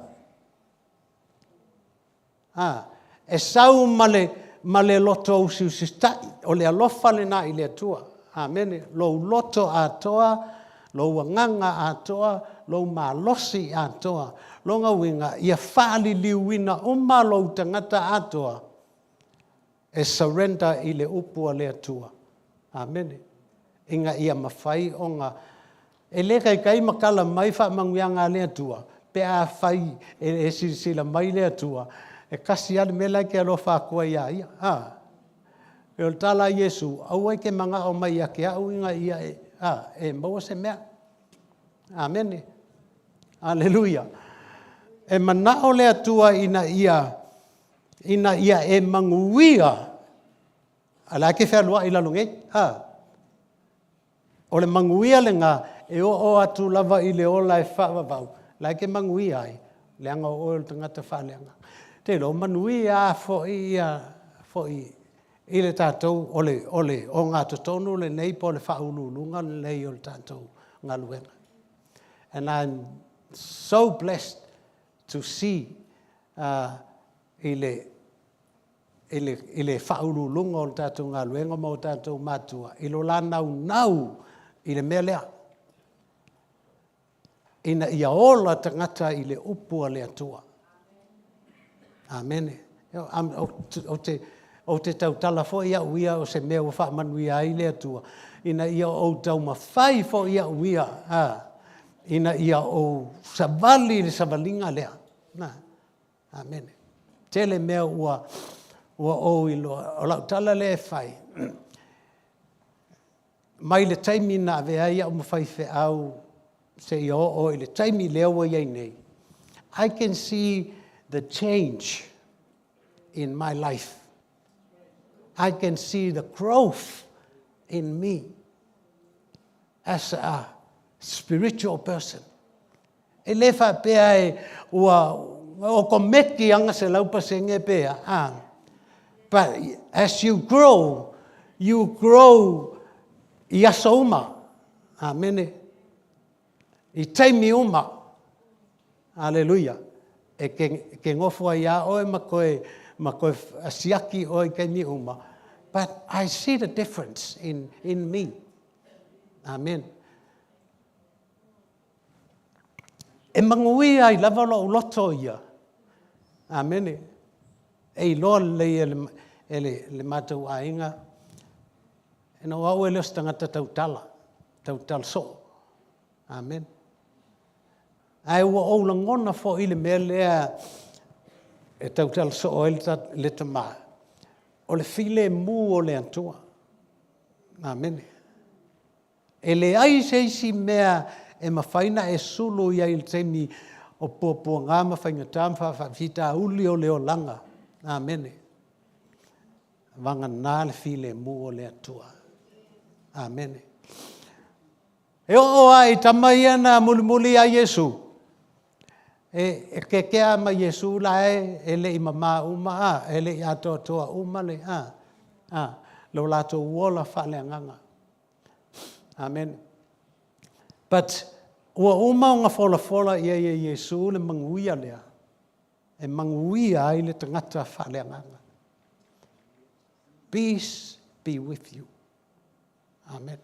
Ah, e sau ma le, ma le loto usiusita'i, o le alofa lena i le Atua. Amene. Lou loto atoa, lou agaga atoa, lou malosi atoa. Lona uiga, ia faaliliuina uma lou tagata atoa e surrender i le upu a le Atua. Amene. Ina ia mafai ona e le taitai matala mai faamanuiaga a le Atua, pe afai e silasila mai le Atua, e tasi lava le mea la e te alofa atu ai ia ia. A? E o le tala a Iesu, aua e te manao mai ia te au ina ia e, a, e maua se mea. Amene. Aleluia. E manao le Atua ina ia, ina ia e manuia, a la e te fealuai i lalo nei. A? O le manuia lena e oo atu lava i le ola e faavavau, la e te manuia ai, leaga o oe o le tagata faaleagaga. Te iloa, manuia lava foi ia, foi i le tatou, o le, o le ogatotonu lenei po o le faauluuluga lenei o le tatou galuega. And I'm so blessed to see uh, i le i le, i le faauluuluga o le tatou galuega ma o tatou matua, i lo la naunau i le mea lea, ina ia ola tagata i le upu a le Atua. Amene. Ou te, ou te tautala foi au ia o se mea ua faamanuia ai le Atua, ina ia ou taumafai foi au ia, a, ina ia ou savali i le savaliga lea. Na. Amene. Tele mea ua, ua ou iloa. O lau tala lea e fai, mai le taimi na avea ai au ma faifeau seia oo i le taimi lea ua i ai nei, I can see the change in my life. I can see the growth in me as a spiritual person. E le faapea e ua okomeki anga 100% pe a. But as you grow, you grow i aso uma. Amene. I taimi uma. Aleluia. E ke, ke ngofo ai a oe ma koe, ma koe siaki oe i taimi uma. But I see the difference in, in me. Amen. E manuia ai lava lou loto ia. Amene. E iloa lelei e le, e le, le matou aiga, ina o au e le o se tagata tautala, tautala soo. Amen. Ae ua ou lagona foi le mea lea e tautala soo ai le, le tamā, o le filemu o le Atua. Amene. E leai se isi mea e mafai ona e sulu i ai i le taimi o puapuaga ma faigata ma faafitauli o le olaga. Amene. Vagana le filemu o le Atua. Amene. E oo lava i tama ia na mulimuli iā Iesu, e, e kekea ma Iesu la e, e le i mamā uma, a, e le i atoatoa uma le, a, a, lo latou ola faaleagaga. Amen. But ua uma ona folafola i ai e Iesu le manuia lea, e manuia ai le tagata faaleagaga. Peace be with you. Amen.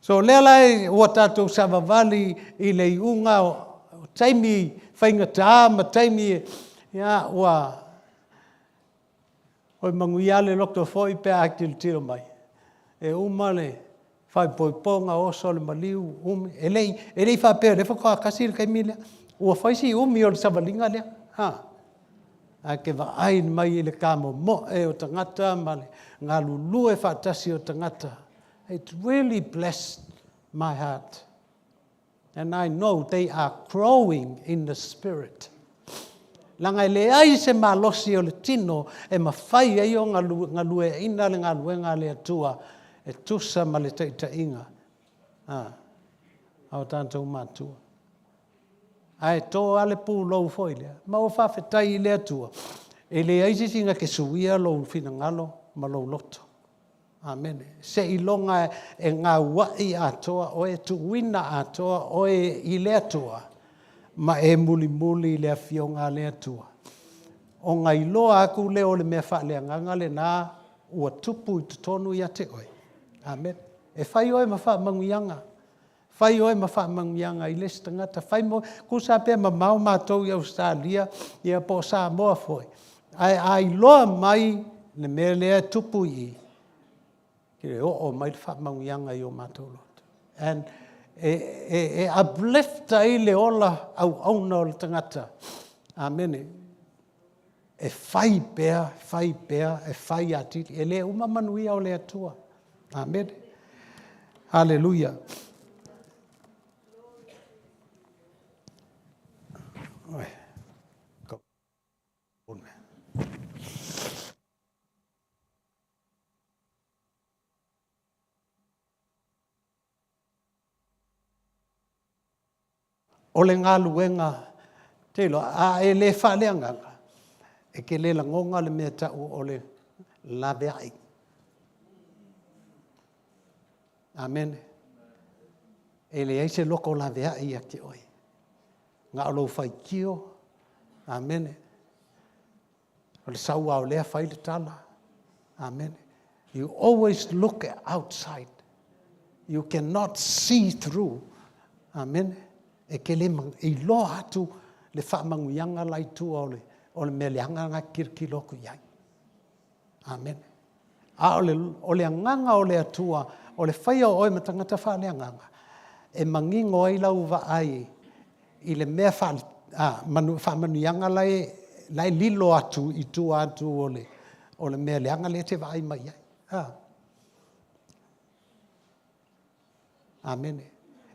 So lea la ua tatou savavali i le iuga o taimi faigata ma taimi ia ua Oi manuia le loto foi pe a tilotilo mai. E uma le faaipoipoga, oso le maliu, umi. E le i, e le i faapea o lea faatoa tasi le taimi lea. Ua fai si umi o le savaliga lea. Ha. Ae ke vaai mai i le kamomoe o tagata ma le galulue faatasi o tagata. It really blessed my heart. And I know they are growing in the spirit. Leaga e leai se malosi o le tino e mafai ai ona galueaina le galuega a le Atua e tusa ma le taitaiga a o tatou matua. Ae to lava le pulou foi lea. Ma ua faafetai i le Atua, e leai se isi na te suia lou finagalo ma lou loto. Amene. Seiloga e gauaʻi atoa oe, e tuuina atoa oe i le Atua, ma e mulimuli i le Afioga a le Atua. Ona iloa atu lea o le mea faaleagaga lena ua tupu i totonu ia te oe. Amene. E fai oe ma faamanuiaga. Fai oe ma faamanuiaga i le isi tagata. Fai mo, tusa pe mamao matou i Ausetalia, ia po o Samoa foi. Ae a iloa mai le mea lea e tupu i i, e oo mai le faamanuiaga i o matou loto. And e, e, e uplift ai le ola auauna o le tagata. Amene. E fai pea, fai pea, e fai atili. E le uma manuia o le Atua. Amene. Haleluia. O le galuega te iloa, a e le faaleagaga, e te le lagona le mea tau o le laveai. Amene. E leai se loko laveai ia te oe. Na o lou faitio. Amene. O le sauao lea fai le tala. Amene. You always look outside. You cannot see through. Amene. E ke le e iloa atu le faamanuiaga la i tua o le, o le mea leaga na kilokilo atu i ai. Amene. A o le, o le agaga o le Atua, o le faia o oe ma tagata faaleagaga, e manino ai lau vaai i le mea faale, a, manu, faamanuiaga la e, la e lilo atu i tua atu o le, o le mea leaga lea e te vaai mai ai. A. Amene.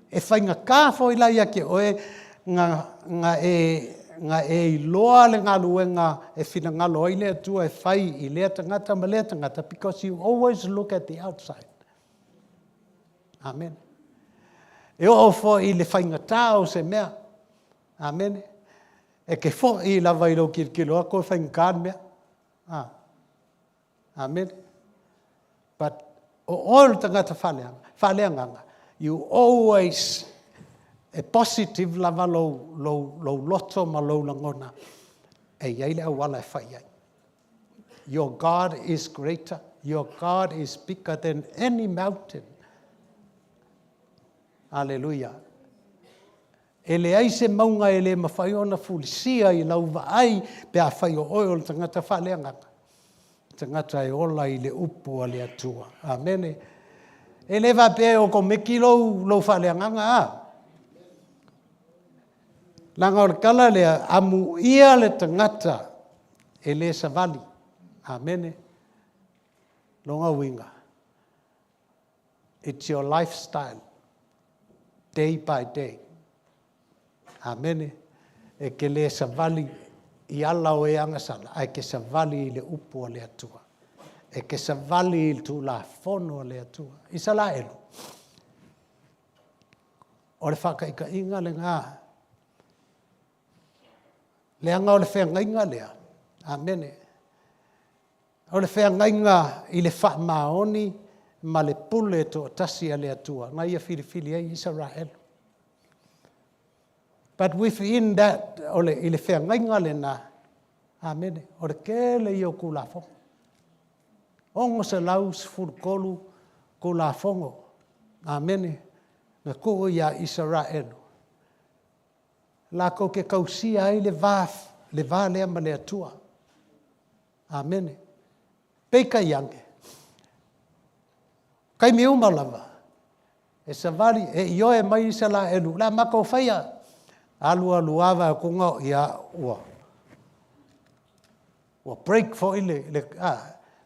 E faigata foi la ia te oe na, na e, na e iloa le galuega e finagalo ai le Atua e fai i lea tagata ma lea tagata, because you always look at the outside. Amene. E oo foi i le faigata o se mea. Amene. E ke foi lava i lou kilokilo atu e faigata le mea. Ah. Amene. But o oe o le tagata faaleaga, faaleagaga, you always e positive lava lou, lou, lou loto ma lou lagona e i ai le auala e fai ai. Your God is greater. Your God is bigger than any mountain. Hallelujah. E leai se mauga e le mafai ona fulisia i lau vaai pe afai o oe o le tagata faaleagaga, tagata e ola i le upu a le Atua. Amene. E le faapea e okomeki lou, lou faaleagaga, a? Leaga o le tala lea, amuia le tagata e le savali. Amene. Lona uiga, It's your lifestyle, day by day. Amene. E ke le savali i ala o e agasala, ae ke savali i le upu a le Atua. E ke savali i le Tulafono a le Atua. Isalaelu, o le faataitaiga lena, leaga o le feagaiga lea. Amene. O le feagaiga i le faamaoni ma le pule toatasi a le Atua na ia filifili ai Isaraelu. But within that, o le, i le feagaiga lena, amene, o le tele ia o Tulafono. 613 Tulafono, amene, na tuu iā Isaraelu. Latou te tausia ai le va, le va lea ma le Atua. Amene. Peitai ane, taimi uma lava, e savali, e ioe mai Isalaelu, o le a matou faia? Alu alu lava atuga, ia, ua, ua break foi le, le a,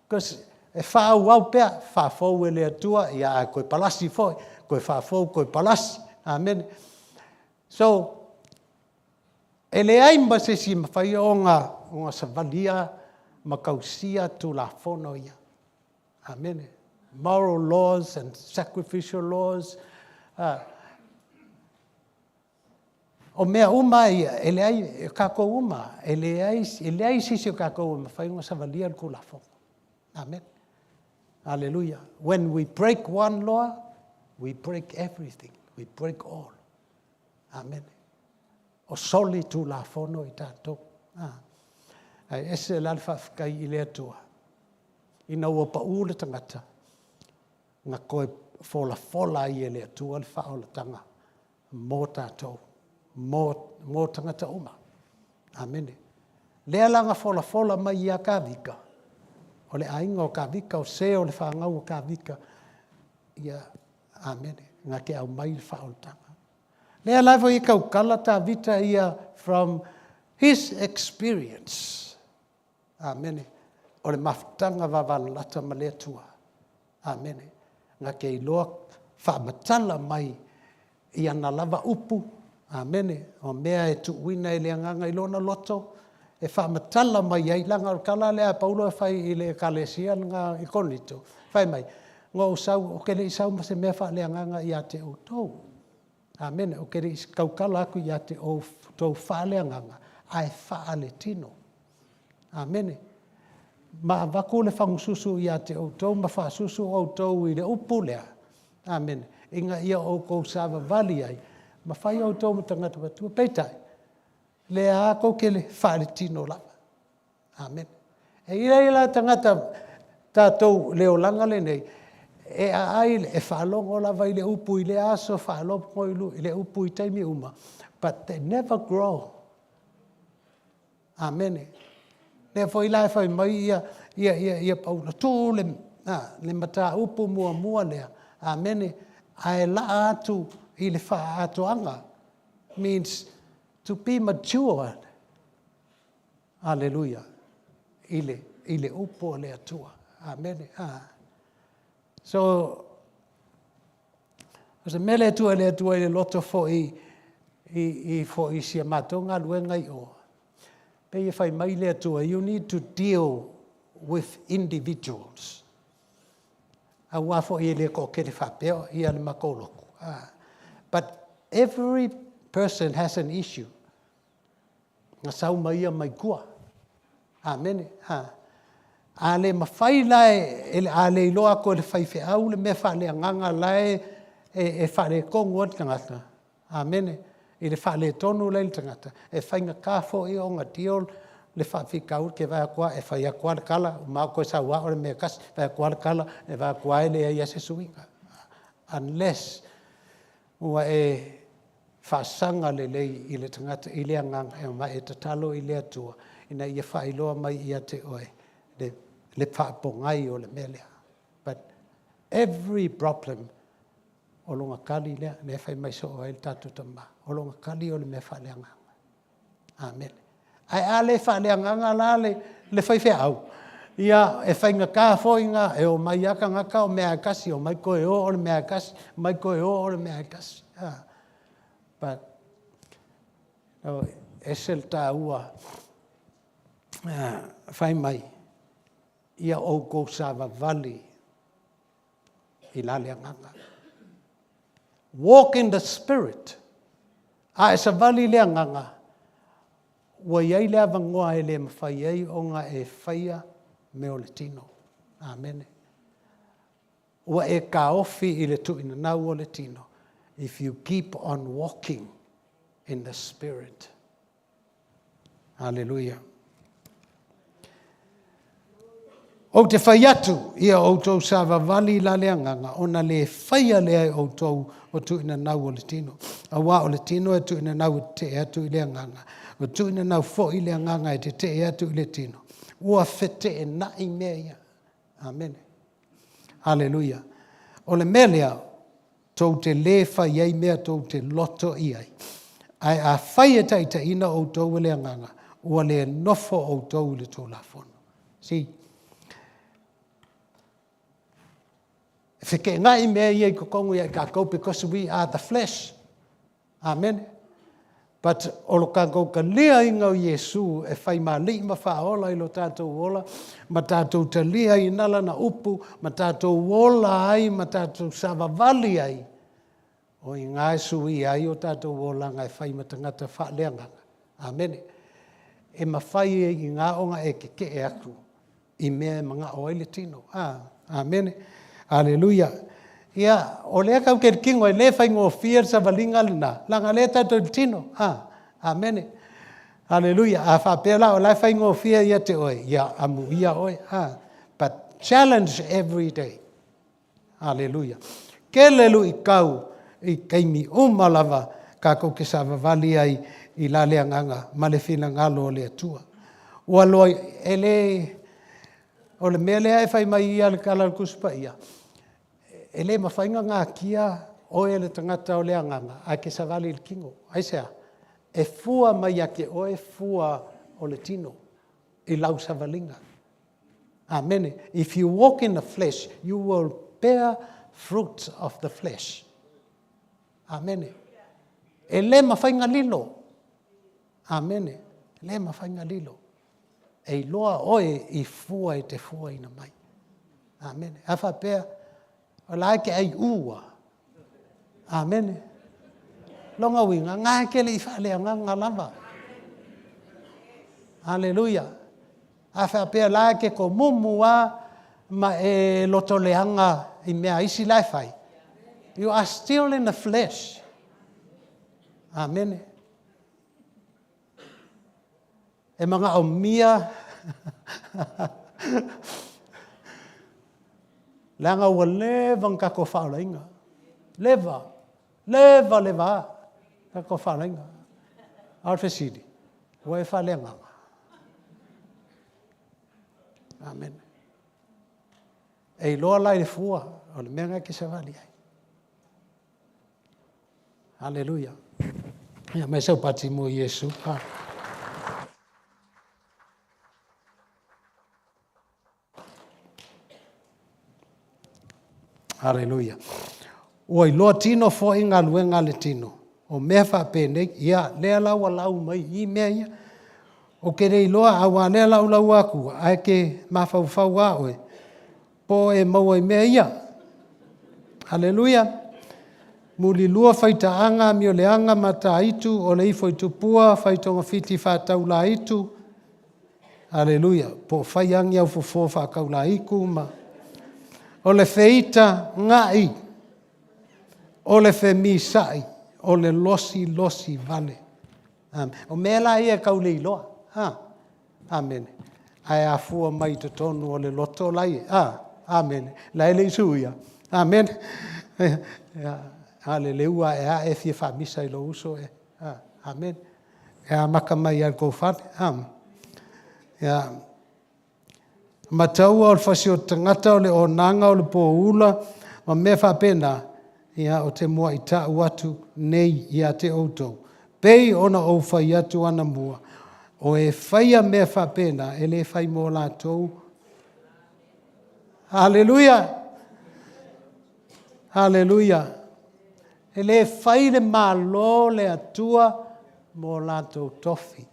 because e faaauau pea, faafou e le Atua, ia, ae toe palasi foi, toe faafou, toe palasi. Amene. So, E leai ma se isi e mafai ona, ona savalia ma tausia Tulafono ia. Amene. Moral laws and sacrificial laws. O mea uma ia, e leai, e kākou uma, e leai, e leai se isi o kākou e mafai ona savalia le Tulafono. Amene. Hallelujah. When we break one law, we break everything. We break all. Amene. O soli Tulafono i tatou. A. Ae ese la le faafetai i le Atua, ina ua pau le tagata, na toe folafola ai e le Atua le faaolataga mo tatou, mo, mo tagata uma. Amene. Lea la na folafola mai ia Kavika, o le aiga o Kavika, o se o le fanau o Kavika, ia, amene. Na te aumai le faaolataga. Lea lava e tautala Tavita ia from his experience. Amene. O le mafutaga vavalalata ma le Atua. Amene. Na te iloa faamatala mai i ana lava upu, amene, o mea e tuuina e le Agaga i lona loto, e faamatala mai ai, leaga o le tala lea a Paulo e fai i le Ekalesia lena i Korinito, fai mai, Na ou sau, ou te le i sau ma se mea faaleagaga ia te outou. Amene. Ou te le i tautala atu ia te outou faaleagaga, ae faaletino. Amene. Ma avatu le fagususu ia te outou ma faasusu outou i le upu lea, amene, ina ia outou savavali ai, ma fai outou ma tagata matua. Peitai, lea lava tou te faaletino lava. Amene. E i ai la tagata tatou i le olaga lenei, e aai, e faalogo lava i le upu i lea aso, faalogo i le upu i taimi uma, but they never grow. Amene. Lea foi la e fai mai ia, ia, ia, ia Paulo, tuu le, a, le mataupu muamua lea, amene, ae laa atu i le faaatoaga, means to be matured. Aleluia. I le, i le upu a le Atua. Amene. A. So, o se mea lea e tuu e le Atua i le loto foi i, i foi i si a matou galuega i o. Pei e fai mai le Atua, you need to deal with individuals. Aua foi e le toatele faapea ia le matou lotu. Ah. But every person has an issue. Na sau mai ia mai tua. Amene. Ha. A le mafai la e, a le iloa atu e le faifeau le mea faaleagaga la e, e, e faaletonu ai le tagata. Amene. I le faaletonu la i le tagata, e faigata foi ona deal le faafitauli ke vaai atu lava e fai atu lava le tala, uma atu toe sau lava o le mea e tasi, fai atu lava le tala, e vaai atu lava e leai lava se suiga. Unless ua e faasaga lelei i le tagata i le agaga ma e tatalo i le Atua ina ia faailoa mai ia te oe le, le faapogai o le mea lea. But every problem o lona tali lea, lea e fai mai soo ai le tatou Tama, o lona tali o le mea faaleagaga. Amene. Ae a le faaleagaga la le, le faifeau, ia e faigata foi na e omai lava tagata o mea e tasi, omai toe o o le mea e tasi, omai toe o o le mea e tasi. Ah. But, oh, ese le taua uh, fai mai, ia outou savavali i la le agaga. Walk in the spirit. A e savali i le agaga, ua i ai le avanoa e le mafai ai ona e faia mea o le tino. Amene. Ua e taofi i le tuuinanau o le tino. If you keep on walking in the spirit. Aleluia. Ou te fai atu, ia outou savavali la le agaga, ona le faia lea e outou o tuuinanau o le tino. Auā o le tino e tuuinanau e tetee atu i le agaga, o tuuinanau foi le agaga e tetee atu i le tino. Ua feteenai mea ia. Amene. Aleluia. O le mea lea, tou te lē fai ai mea tou te loto i ai. Ae afai e taitaiina outou e le Agaga, ua le nofo outou i le Tulafono. See? E feteenai mea ia i totonu ia i tatou because we are the flesh. Amene. But o lo tatou taliaina o Iesu e fai ma Alii ma Faaola i lo tatou ola, ma tatou taliaina Lana upu, ma tatou ola ai, ma tatou savavali ai, o iina e suia ai o tatou olaga e fai ma tagata faaleagaga. Amene. E mafai e iina ona e tetee atu i mea e manao ai le tino. A, amene. Aleluia. Ia, o lea tatou te tino e le faigofie le savaliga lena, leaga lea tatou te tino. A, amene. Aleluia. A faapea la o la e faigofie ia te oe, ia amuia oe. A, but challenge every day. Aleluia. Kele luitau i taimi uma lava tatou te savavali ai i la le agaga ma le finagalo o le Atua. Ua loa e le o le mea lea e fai mai ia le tala a le Tusi Paia, e le mafai ona natia Oe le tagata o le agaga, ae ke savali i le tino. Aisea? E fua mai ia te oe fua o le tino i lau savaliga. Amene. If you walk in the flesh, you will bear fruits of the flesh. Amene. E le mafai na lilo. Amene. E le mafai na lilo. E iloa oe i fua e te fuaina mai. Amene. A faapea, o la e ke ai ua. Amene. Lona uiga, na e ke le i faaleagaga lava. Aleluia. A faapea la e ke komumu a ma e lotoleaga i mea isi la e fai. You are still in the flesh. Amene. E manaomia leaga ua leva ona tatou faaolaina. Leva, leva, leva a tatou faaolaina. A o le fesili, ua e faaleagaga? Amene. E iloa la i le fua o le mea lena e te savali ai. Aleluia. Ia mai sau pati mo Iesu. Ha. Aleluia. Ua iloa tino foi galuega a le tino. O mea faapenei, ia, lea la ua lau mai i mea ia. Ou te le iloa, auā lea la ou laua atu, ae ke mafaufau a oe, po o e maua i mea ia. Aleluia. Mulilua faitaaga amioleaga mataitu o le ifo i tupua faitogafiti faataulaitu. Aleluia. Po o fai agi au fofo faataulaitu ma o le feita ga'i o le femisa'i o le losilosi vale. O mea la ia e tau le iloa. Amene. Ae afua mai i totonu o le loto la e, a, amene, la e le i suia. Amene. A le leua ae a e fia faamisa i lou uso e. A, amene. E amata mai lava i le tou fale. A. Ia. Mataua o le fasioti tagata o le onaga o le poula ma mea faapena, ia ou te muai ta'u atu nei ia te outou, pei ona ou fai atu anamua, o e faia mea faapena e le fai mo latou. Haleluia! Haleluia! E le fai le Malo le Atua mo latou tofi.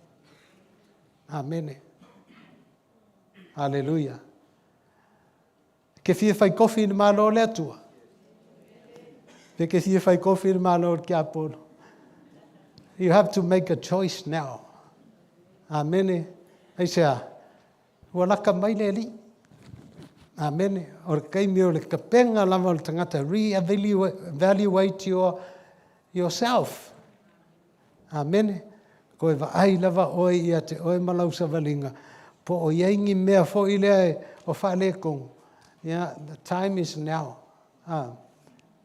Amene. Aleluia. Ke fia fai kofi i le Malo o le Atua? Pe ke fia fai kofi i le Malo o le Tiapolo? You have to make a choice now. Amene. Aisea? Ua laka mai le Alii. Amene. O le taimi o le tapena lava o le tagata. Re-evaluate your, yourself. Amene. Toe vaai lava oe ia te oe ma lau savaliga, po o i ai ni mea foi lea o faaletonu, ia, the time is now. A,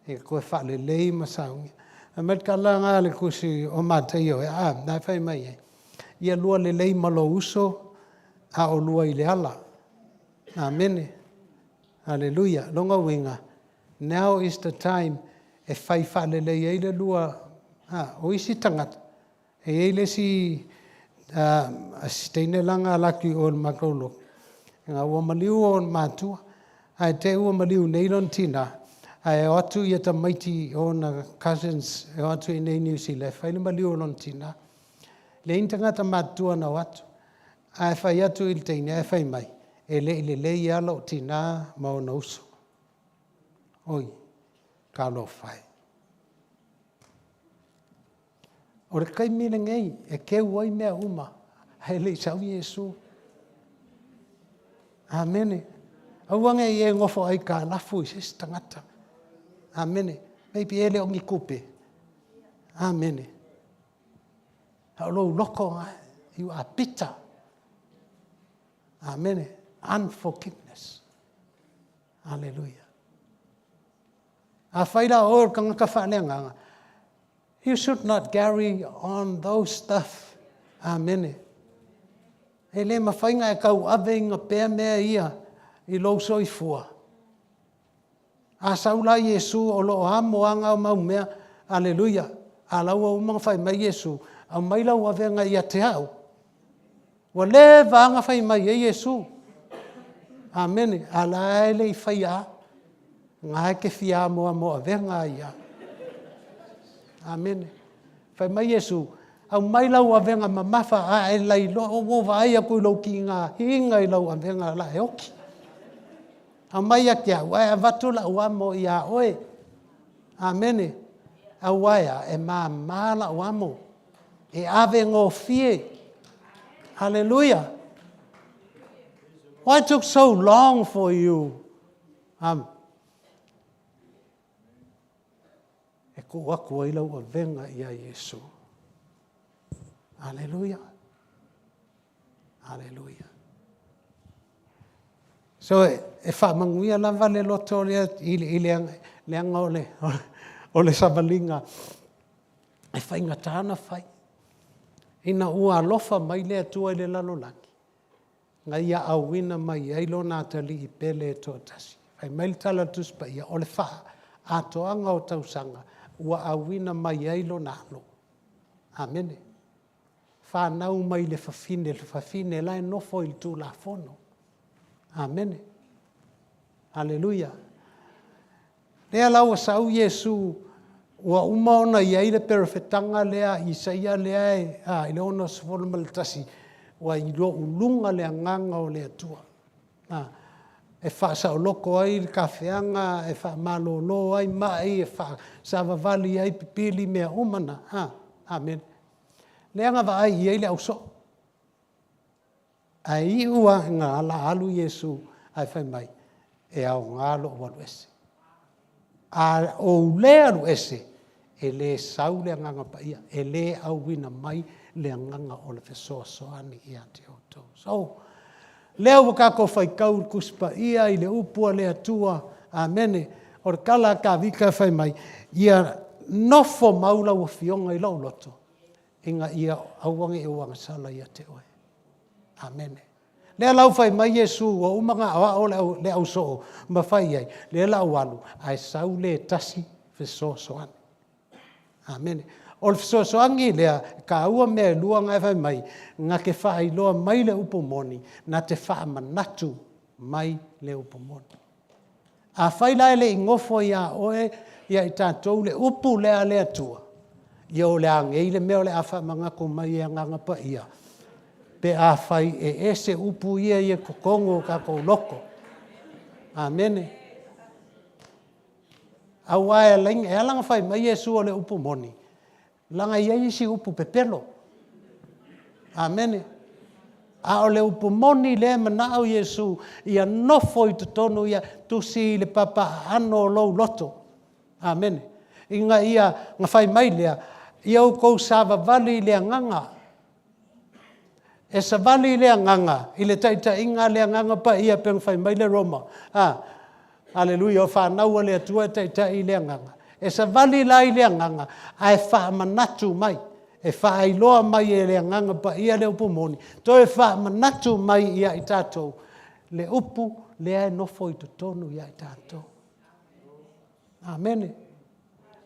e toe faalelei ma saunia. Fai mai le tala na a le tusi o Mataio, a, na e fai mai ai, ia lua lelei ma lou uso a o lua i le ala. Amene. Aleluia. Lona uiga, now is the time e fai faalelei ai le lua, a, o isi tagata, e i ai le isi a, si teine la na alu atu i o i le matou lotu, ina ua maliu ona matua, ae te i ua maliu nei lona tinā, ae o atu ia tamaiti ona cousins e o atu i inei i Niu Sila e fai le maliu o lona tinā. Leai ni tagata matutua na o atu, ae fai atu i le teine ae fai mai, e le i lelei lava lou tinā ma ona uso. Oi, talofa e. O le taimi lenei e keu ai mea uma, ae le i sau Iesu. Amene. Aua ne i e nofo aitalafu i se isi tagata. Amene. Maybe e le o ni tupe. Amene. A o lou loto, you are bitter. Amene. Unforgiveness. Aleluia. Afai la o oe o le tagata faaleagaga, you should not carry on those stuff. Amene. E le mafai ona e tauaveina pea mea ia i lou soifua. A sau la Iesu o lo o amo a nga o mau mea. Aleluia. A la ua uma ona fai mai Iesu, Aumai lau avega ia te au. Ua leva a na fai mai ai Iesu. Amene. A la e le i faia a. Nga e te fia amoamo avega ai a. Amene. Fai mai Iesu, Aumai lau avega mamafa a e lailoa, ua ou vaai atu i lou kiga higa i lau avega la e oki. Aumai ia te au, ae avatu lau amo iā oe. Amene. Aua e a? E māmā lau amo. E ave gofie. Haleluia. Why took so long for you? Um, e tuu atu ai lau avega iā Iesu. Aleluia. Aleluia. So e, e faamanuia lava le loto lea i, i le, leaga o le, o le savaliga e faigata ona fai. Ina ua alofa mai le Atua i le lalolagi, na ia auina mai ai lona atalii pele e toatasi. Fai mai le tala a le Tusi Paia, o le faaatoaga o tausaga ua auina mai ai lona alo. Amene. Fanau mai le fafine, le fafine la e nofo i le Tulafono. Amene. Aleluia. Lea la ua sau Iesu, ua uma ona i ai le perofetaga lea a Isaia lea e, a, i le 61, ua i lou luga le agaga o le Atua. A, e faasaoloko ai le tafeaga, e faamalolo ai mai, e faasavavali ai pipili, mea uma na. A, amene. Lea na vaai i ai le ausoo. Ae iu lava ina ala alu Iesu ae fai mai, E aoga lou alu ese. A ou le alu ese, e le sau le Agaga Paia, e le auina mai le Agaga o le fesoasoani ia te outou. So, lea ua tatou faitau i le Tusi Paia i le upu a le Atua, amene, o le tala a Tavita e fai mai, Ia nofo mau lau Afioga i lou loto, ina ia aua ne i ou agasala ia te oe. Amene. Lea la ua fai mai Iesu, ua uma ona aoao le au, le ausoo ma fai i ai, lea la ua alu, ae sau le tasi fesoasoani. Amene. O le fesoasoani lea, e taua mea e lua na e fai mai, na te faailoa mai le upu moni, na te faamanatu mai le upu moni. Afai la e le i nofo iā oe, ia i tatou le upu lea a le Atua, ia o le a nei le mea o le a faamanatu mai e Agaga Paia, pe afai e ese upu ia i totonu o tatou loto. Amene. Aua e ala, e ala ona fai mai Iesu o le upu moni, Leaga e i ai isi upu pepelo. Amene. A o le upu moni lea e manao Iesu ia nofo i totonu ia tusi i le papa aano o lou loto. Amene. Ina ia na fai mai lea, ia outou savavali i le agaga. E savali i le agaga, i le taitaiga a le Agaga Paia pei ona fai mai le Roma. A, Aleluia, o fanau a le Atua e taitai i le agaga. E savali la i le agaga, ae faamanatu mai, e faailoa mai e le Agaga Paia le upu moni, toe faamanatu mai ia i tatou le upu lea e nofo i totonu ia i tatou. Amene.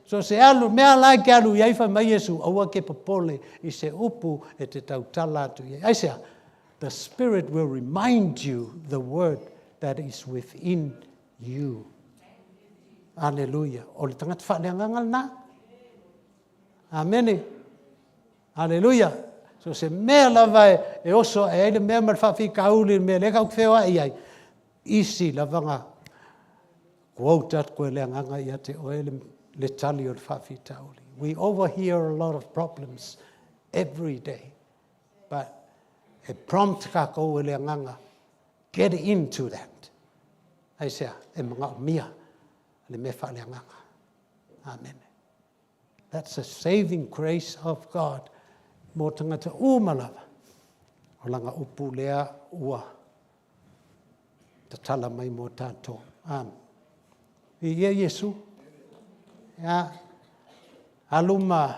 So se alu, mea la e te alu i ai fai mai Iesu, aua te popole i se upu e te tautala atu i ai. Aisea? The Spirit will remind you the word that is within you. Aleluia. O le tagata faaleagaga lena. Amene. Aleluia. So se mea lava e, e oso ae ai le mea ma le faafitauli, le mea lea tatou te feoai ai, isi lava na Quote atu e le Agaga ia te oe le, le tali o le faafitauli. We overhear a lot of problems every day, but e prompt kākou e le Agaga, get into that. Aisea, e manaomia le mea faaleagaga. Amen. That's the saving grace of God mō tangata uma lava. O lana upu lea ua tatala mai mō tātou. Amen. Viia Iesu. Ia, alu ma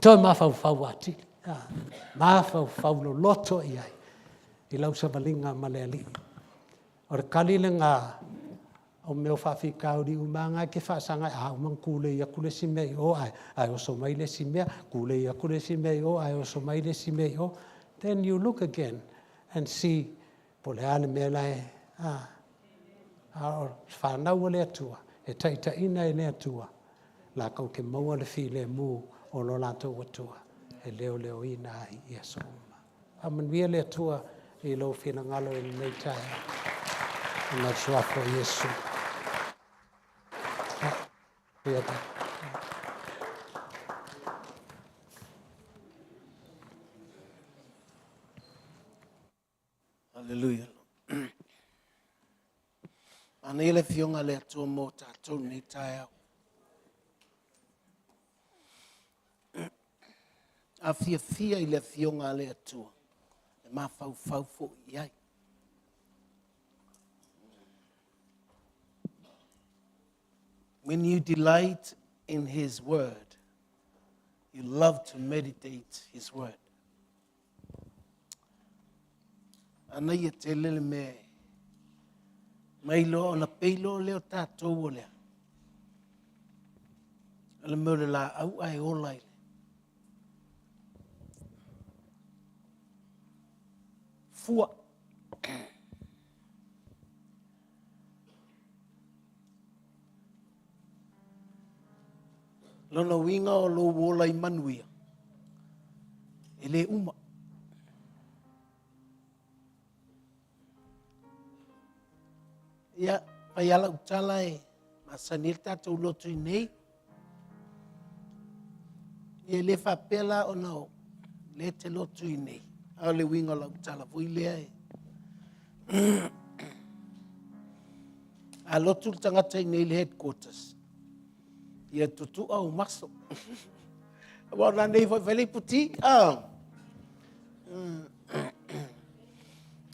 toe mafaufau atili. Ia, mafaufau loloto i ai i lau savaliga ma le Alii. O le kali lena O mea o faafitauli uma lava na e te faasaga ai, a uma ona tulei atu le isi mea i o ae, ae oso mai le isi mea, tulei atu le isi mea i o ae oso mai le isi mea i o. Then you look again and see po o le a le mea la e, a, a o fanau a le Atua, e taitaiina e le Atua, latou te maua le filemu o lo latou Atua e leoleoina ai i aso uma. Faamanuia le Atua i lou finagalo i lenei taeao. Ona o le suafa o Iesu. Haleluia. Manaia le afioga a le Atua mo tatou nei taeao. A fiafia i le afioga a le Atua, e mafaufau foi i ai. When you delight in His word, you love to meditate His word. Ana ia tele le mea e mai loa ona pei loa lea o tatou o lea. O le mea o le laau ae ola i le fua. Lona uiga o lou ola i manuia, e le uma. Ia, fai ala u tala e masani le tatou lotu i nei. Ia, e le faapea la ona o le te lotu i nei. A o le uiga o lau tala foi lea e... A lotu le tagata i nei le headquarters, ia tutua o maso. Aua o nei foi fai le iputi. Ah.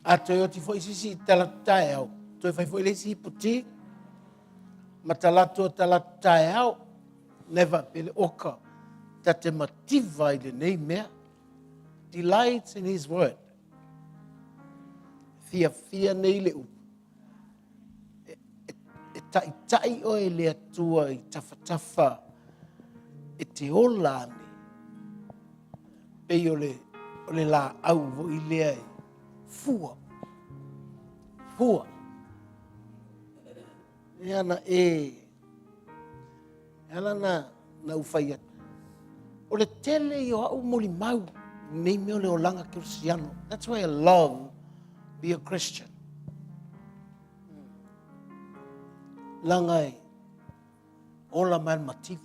A toe oti foi sisi i talatu taeao, toe fai foi le isi iputi, ma talatu o talatu taeao, never pele oka, ta te mativa i lenei mea. Delights in his word. Fiafia nei le upu. E taitai oe e le Atua i tafatafa e te ola ane. Pei o le, o le laau foi lea e fua. Fua. E ana e, e ala na, na u fai atu. O le tele i o au molimau nei mea o le olaga kerisiano. That's why I love be a Christian. Langa e ola mai le mativa.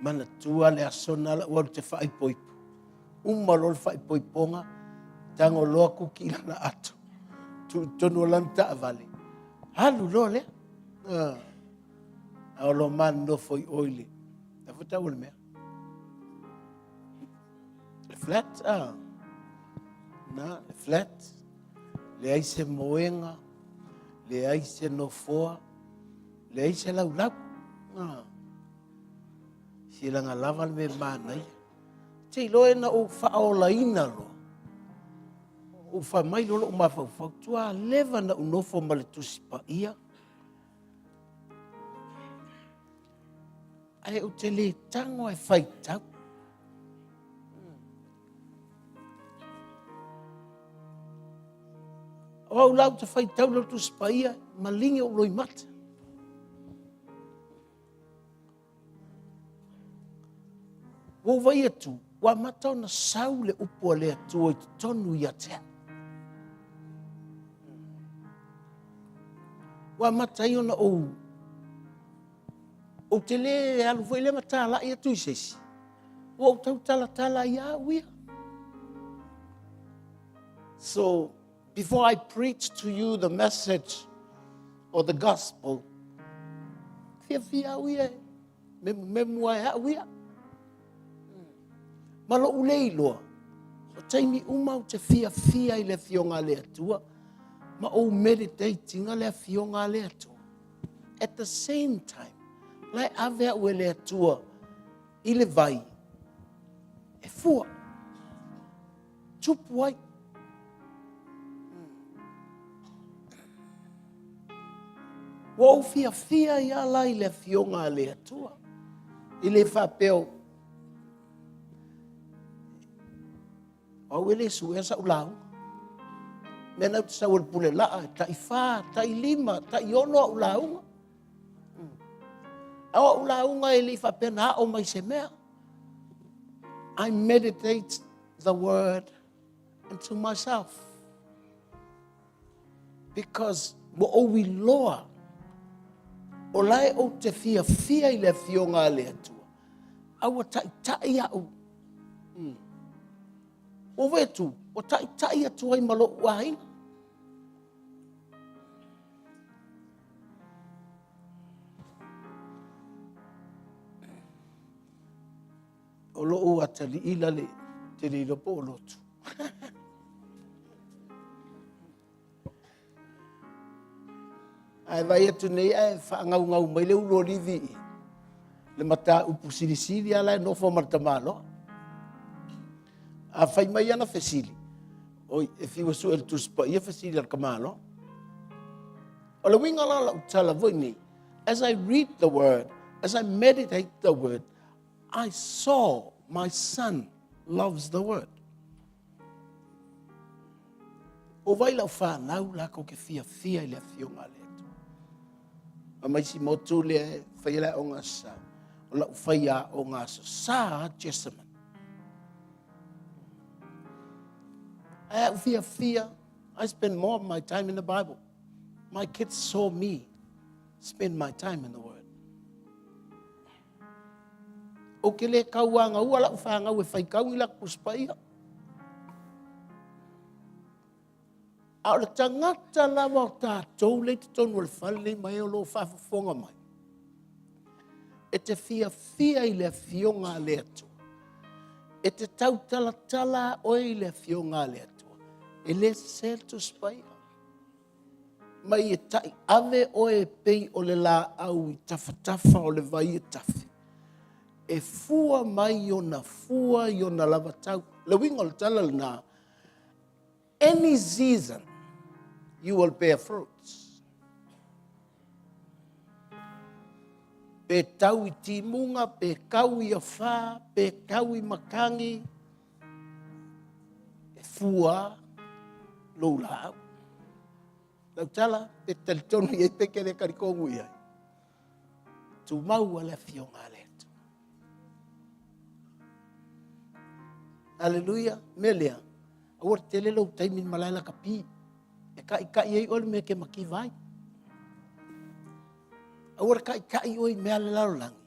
Manatua le aso na la ua te whaipoipo. Uma loa le faaipoipoga, tago loa kuki i lana ato, tuu i totonu o lana taavale, alu loa lea. Ah. A o lo ma nofo i o i le, a foi tau o le mea. Le flat, ah. Na, le flat, leai se moega, leai se nofoa, leai se laulau. Ah. Silaga lava le mea manaia. Te iloa na ou faaolaina loa. Ou fai mai loa lou mafaufau, tua leva na ou nofo ma le Tusi Paia. Ae ou te le tago e faitau. O au la ou te faitau le Tusi Paia, maligi ou loimata. Ua ou vaai atu, ua amata ona sau le upu a le Atua i totonu ia te au. Ua amata ai ona ou ou te le alu foi lea ma talai atu i se isi. Ua ou tau talatala ia au ia. So, before I preach to you the message or the gospel, fiafia au ia e memumemu ai au ia. Ma lo'u le iloa, o taimi uma ou te fiafia i le Afioga a le Atua, ma ou meditating le Afioga a le Atua. At the same time, la e ave au e le Atua i le vai e fua. Tupu ai. Ua ou fiafia ai lava la i le Afioga a le Atua. E le faapea o au e le suea sa'u lauga. Mea na ou te sau ai i le pule laa, e tai fa, tai lima, tai ono a'u lauga. A o a'u lauga e le i faapea na a'o mai se mea. I meditate the word into myself. Because ua ou iloa o la e ou te fiafia i le Afioga a le Atua, a ua taitai a'u. Ua vaai atu, ua taitai atu ai ma lo'u aiga. O lou atalii la le te le iloa po o lotu. Ae vaai atu nei ae faagaugau mai le ulu olivi i le mataupu silisili lava la e nofo ma le tamaloa. A fai mai ana fesili, oi, e fiu e sue le Tusi Paia fesili a le tamaloa. O le uiga la o lau tala foi nei, as I read the word, as I meditate the word, I saw my son loves the word. O vai lau whanau lakou ke fiafia i le afioga a le Atua. A mai si motu lea e fai le aoga sa, o lau fai aoga aso sa Jessamine. Ae au fiafia, I spend more of my time in the Bible. My kids saw me spend my time in the Word. Ou te le kauāgaua lau fanau e faitau i latou Tusi Paia. A o le tagata lava o tatou lea i totonu o le fale nei ma e o lo o faafofoga mai, e te fiafia i le Afioga a le Atua, e te tautalatala oe i le Afioga a le Atua, e le sese le Tusi Paia. Mai e tai ave oe e pei o le laau i tafatafa o le vai e tafe, e fua mai ona fua i ona lava tau. Le uiga o le tala lena, any season you will bear fruits. Pe tau i timuga, pe kau i afā, pe kau i matangi, e fua lou laau. Lau tala, pe talitonu i ai, pe ke le talitonu i ai. Tumau a le afioga a le Atua. Aleluia, mea lea, aua le tele lou taimi i malae lakapi. E kaʻikaʻi ai oe le mea e ke makiva ai. Aua le kaʻikaʻi oe i mea le lalolagi.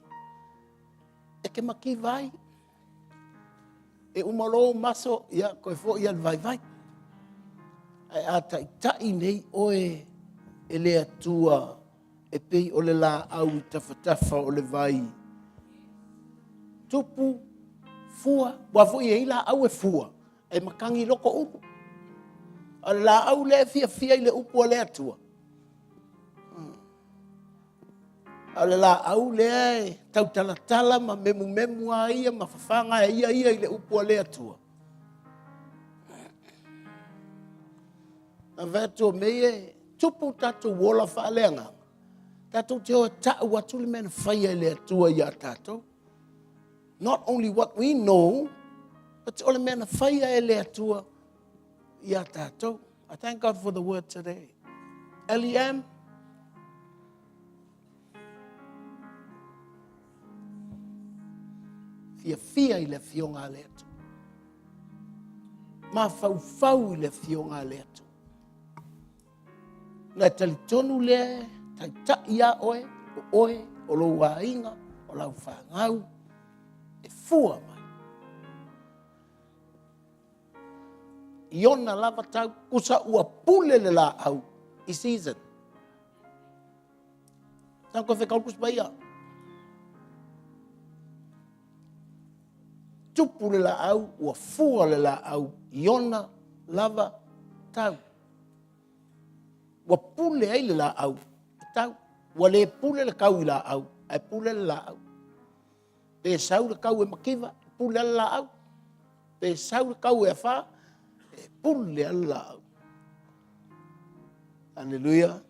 E ke makiva ai. E uma loa ou maso, ia, toe foi ia le vaivai. Ae a taitai nei oe e le Atua e pei o le laau i tafatafa o le vai. Tupu, fua, ua foi e i ai laau e fua, e matangi i loko ulu. A o le laau lea e fiafia i le upu a le Atua. A o le laau lea e tautalatala ma memumemu a ia ma fafaga e ia ia i le upu a le Atua. A fai atu o mea e tupu tatou ola faaleagaga, tatou te o e ta'u atu le mea na faia e le Atua iā tatou. Not only what we know, but o le mea na faia e le Atua iā tatou. I thank God for the word today. L-E-M, fiafia i le afioga a le Atua. Mafaufau i le afioga a le Atua. Na e talitonu lea e taitai iā oe, o oe, o lou aiga, o lau fanau, e fua mai. I ona lava tau, kusa ua pule le laau i season. Tau koe whekau kus mai ia. Tupu le laau, ua fua le laau i ona lava tau. Ua pule ai le laau i tau. Ua le pule le kau i laau, ae pule le laau. Pe sau le kau e makiva, e pule a le laau. Pe sau le kau e afā, e pule a le laau. Aleluia.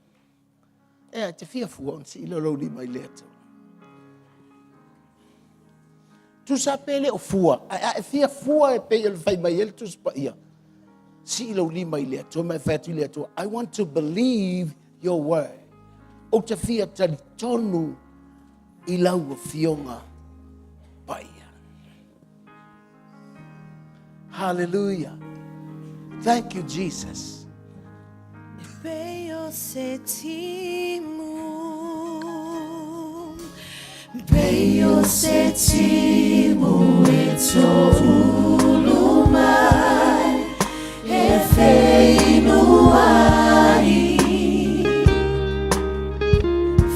Ea, e te fia fua ona sii lea o lou lima i le Atua. Tusa pe le o fua, ae a e fia fua e pei ona fai mai ai le Tusi Paia, sii lou lima i le Atua ma e fai atu i le Atua, I want to believe your word. Ou te fia talitonu i lau afioga paia. Hallelujah. Thank you, Jesus. Pei o se timu Pei o se timu e toulu mai E feinuai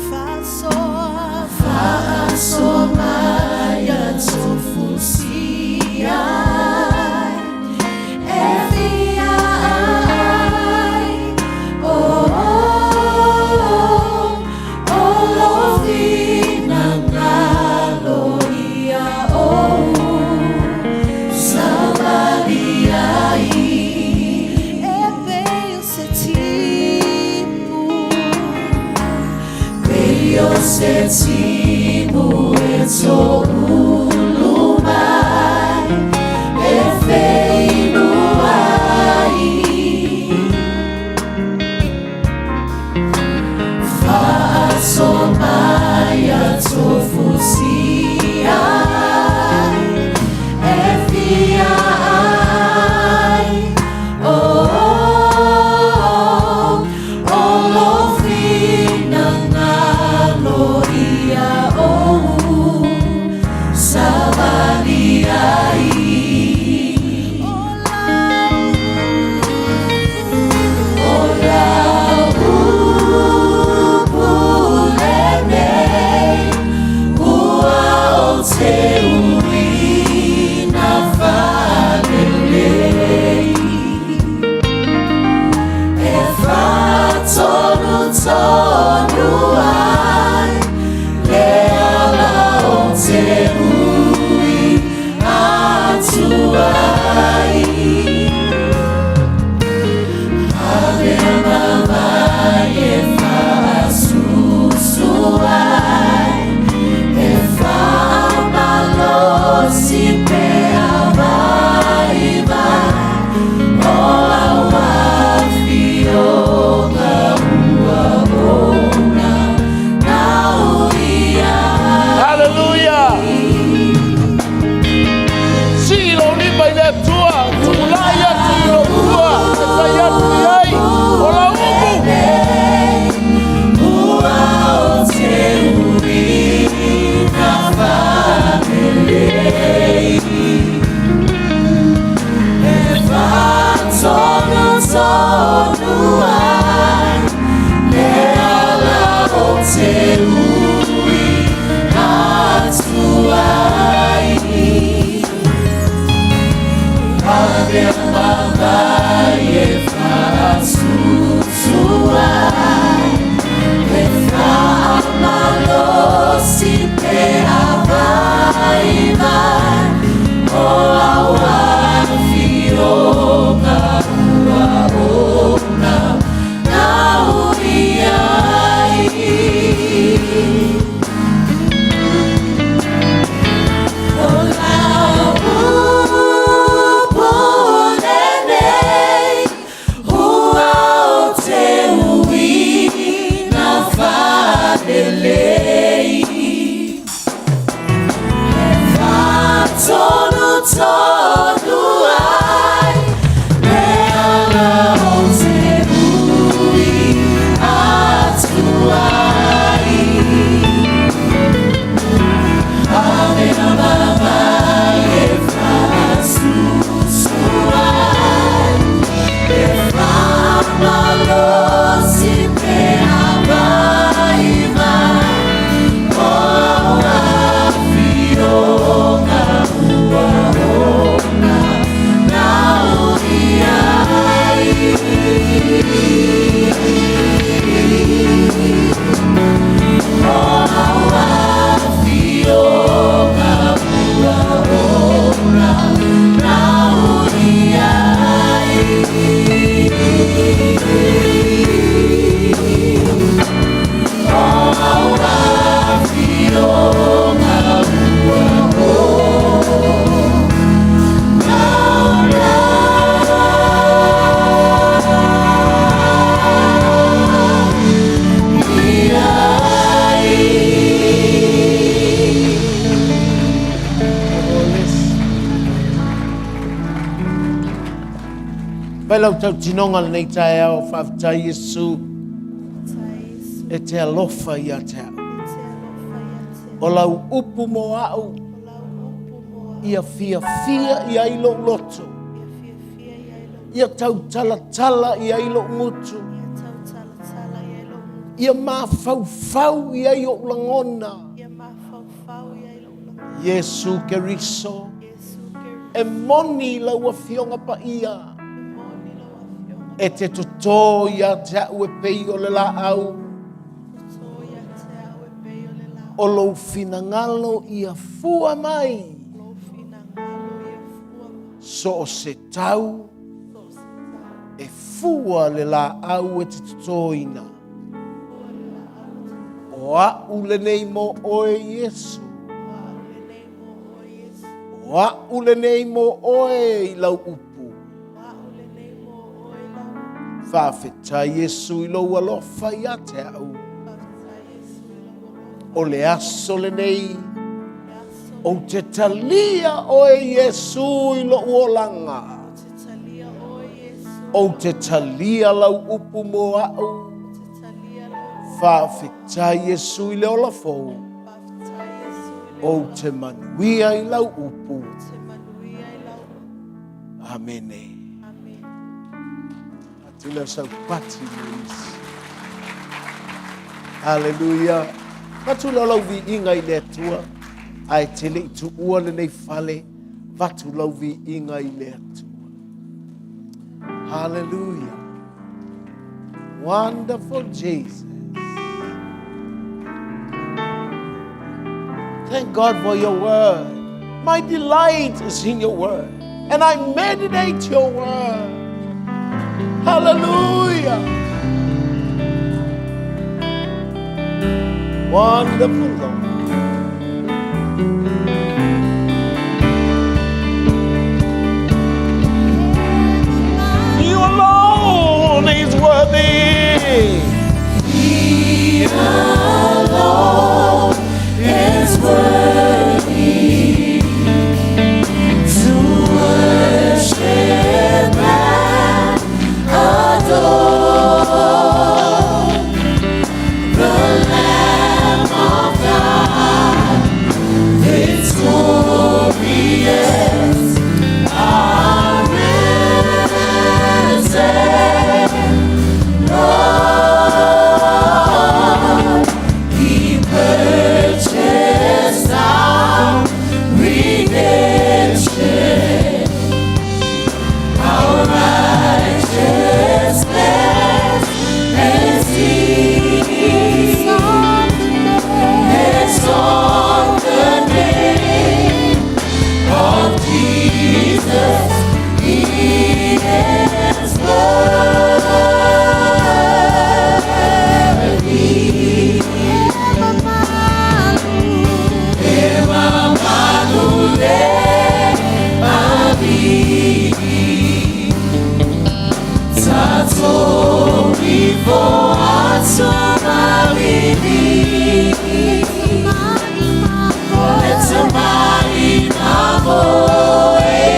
Faasoa Faasoa mai ia tofusi ai E fia ai Oh, oh, oh, lou finagalo ia outou. Fai lau tautinoga lenei taeao, faafetai Iesu e te alofa ia te au. O lau upu mo au, ia fiafia i ai lou loto, ia tautalatala i ai lou gutu, ia mafaufau i ai ou lagona. Iesu Keriso, e moni lau Afioga Paia, e te totō ia te au e pei o le laau, o lou finagalo ia fua mai, so o se tau e fua le laau e te totoina. O a'u lenei mo oe Iesu. O a'u lenei mo oe i lau upu. Faafetai Iesu i lou alofa ia te au. O le aso lenei, ou te talia oe Iesu i lou olaga. Ou te talia lau upu mo a'u. Faafetai Iesu i le ola fou. Ou te manuia i lau upu. Amene. Atu lea o sau pati mo isi. Haleluia. Avatu lea o lau viiga i le Atua, ae te le i tuua lenei fale, avatu lau viiga i le Atua. Hallelujah. Wonderful Jesus. Thank God for your word. My delight is in your word, and I meditate your word. Hallelujah. Wonderful Lord. You alone is worthy. He alone is worthy to worship and adore the Lamb of God, victorious, our risen Lord. He purchased our redemption, our righteousness is He. Exalt the name of Jesus. He is worthy. E mamalu le alii. Tatou ifo atu malili. Le tamai na moe.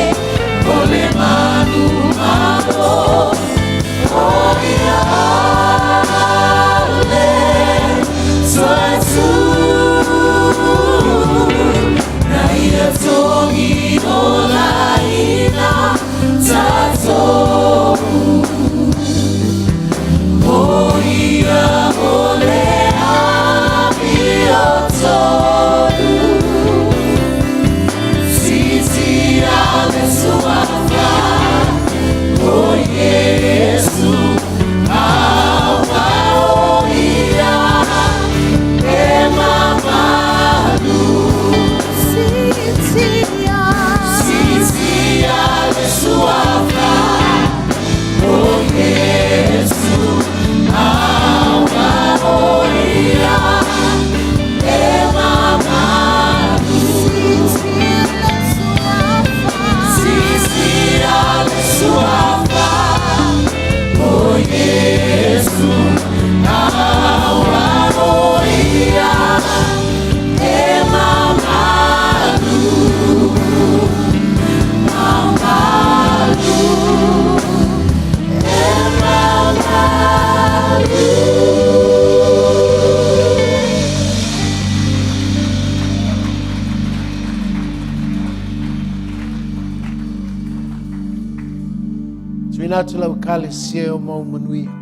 Tuina atu lau ekalesia o mau manuia.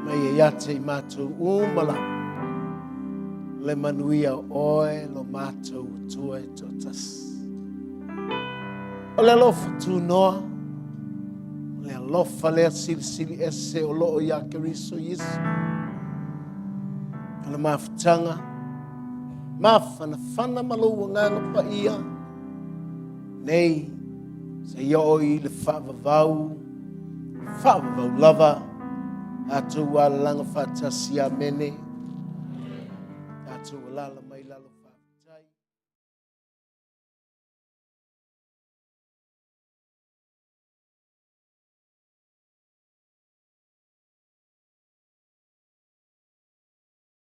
Mai e ia te i mātou uma la. Le manuia o oe lo mātou tua e toatasi. O le alofa tunoa, o le alofa lea silisili ese o loo iā Keriso Iesu. O le mafutaga, mafanafana ma lou agaga paia, nei seia oo i le faavavau, faavavau lava, tatou alalaga faatasi. Amene. Tatou alala.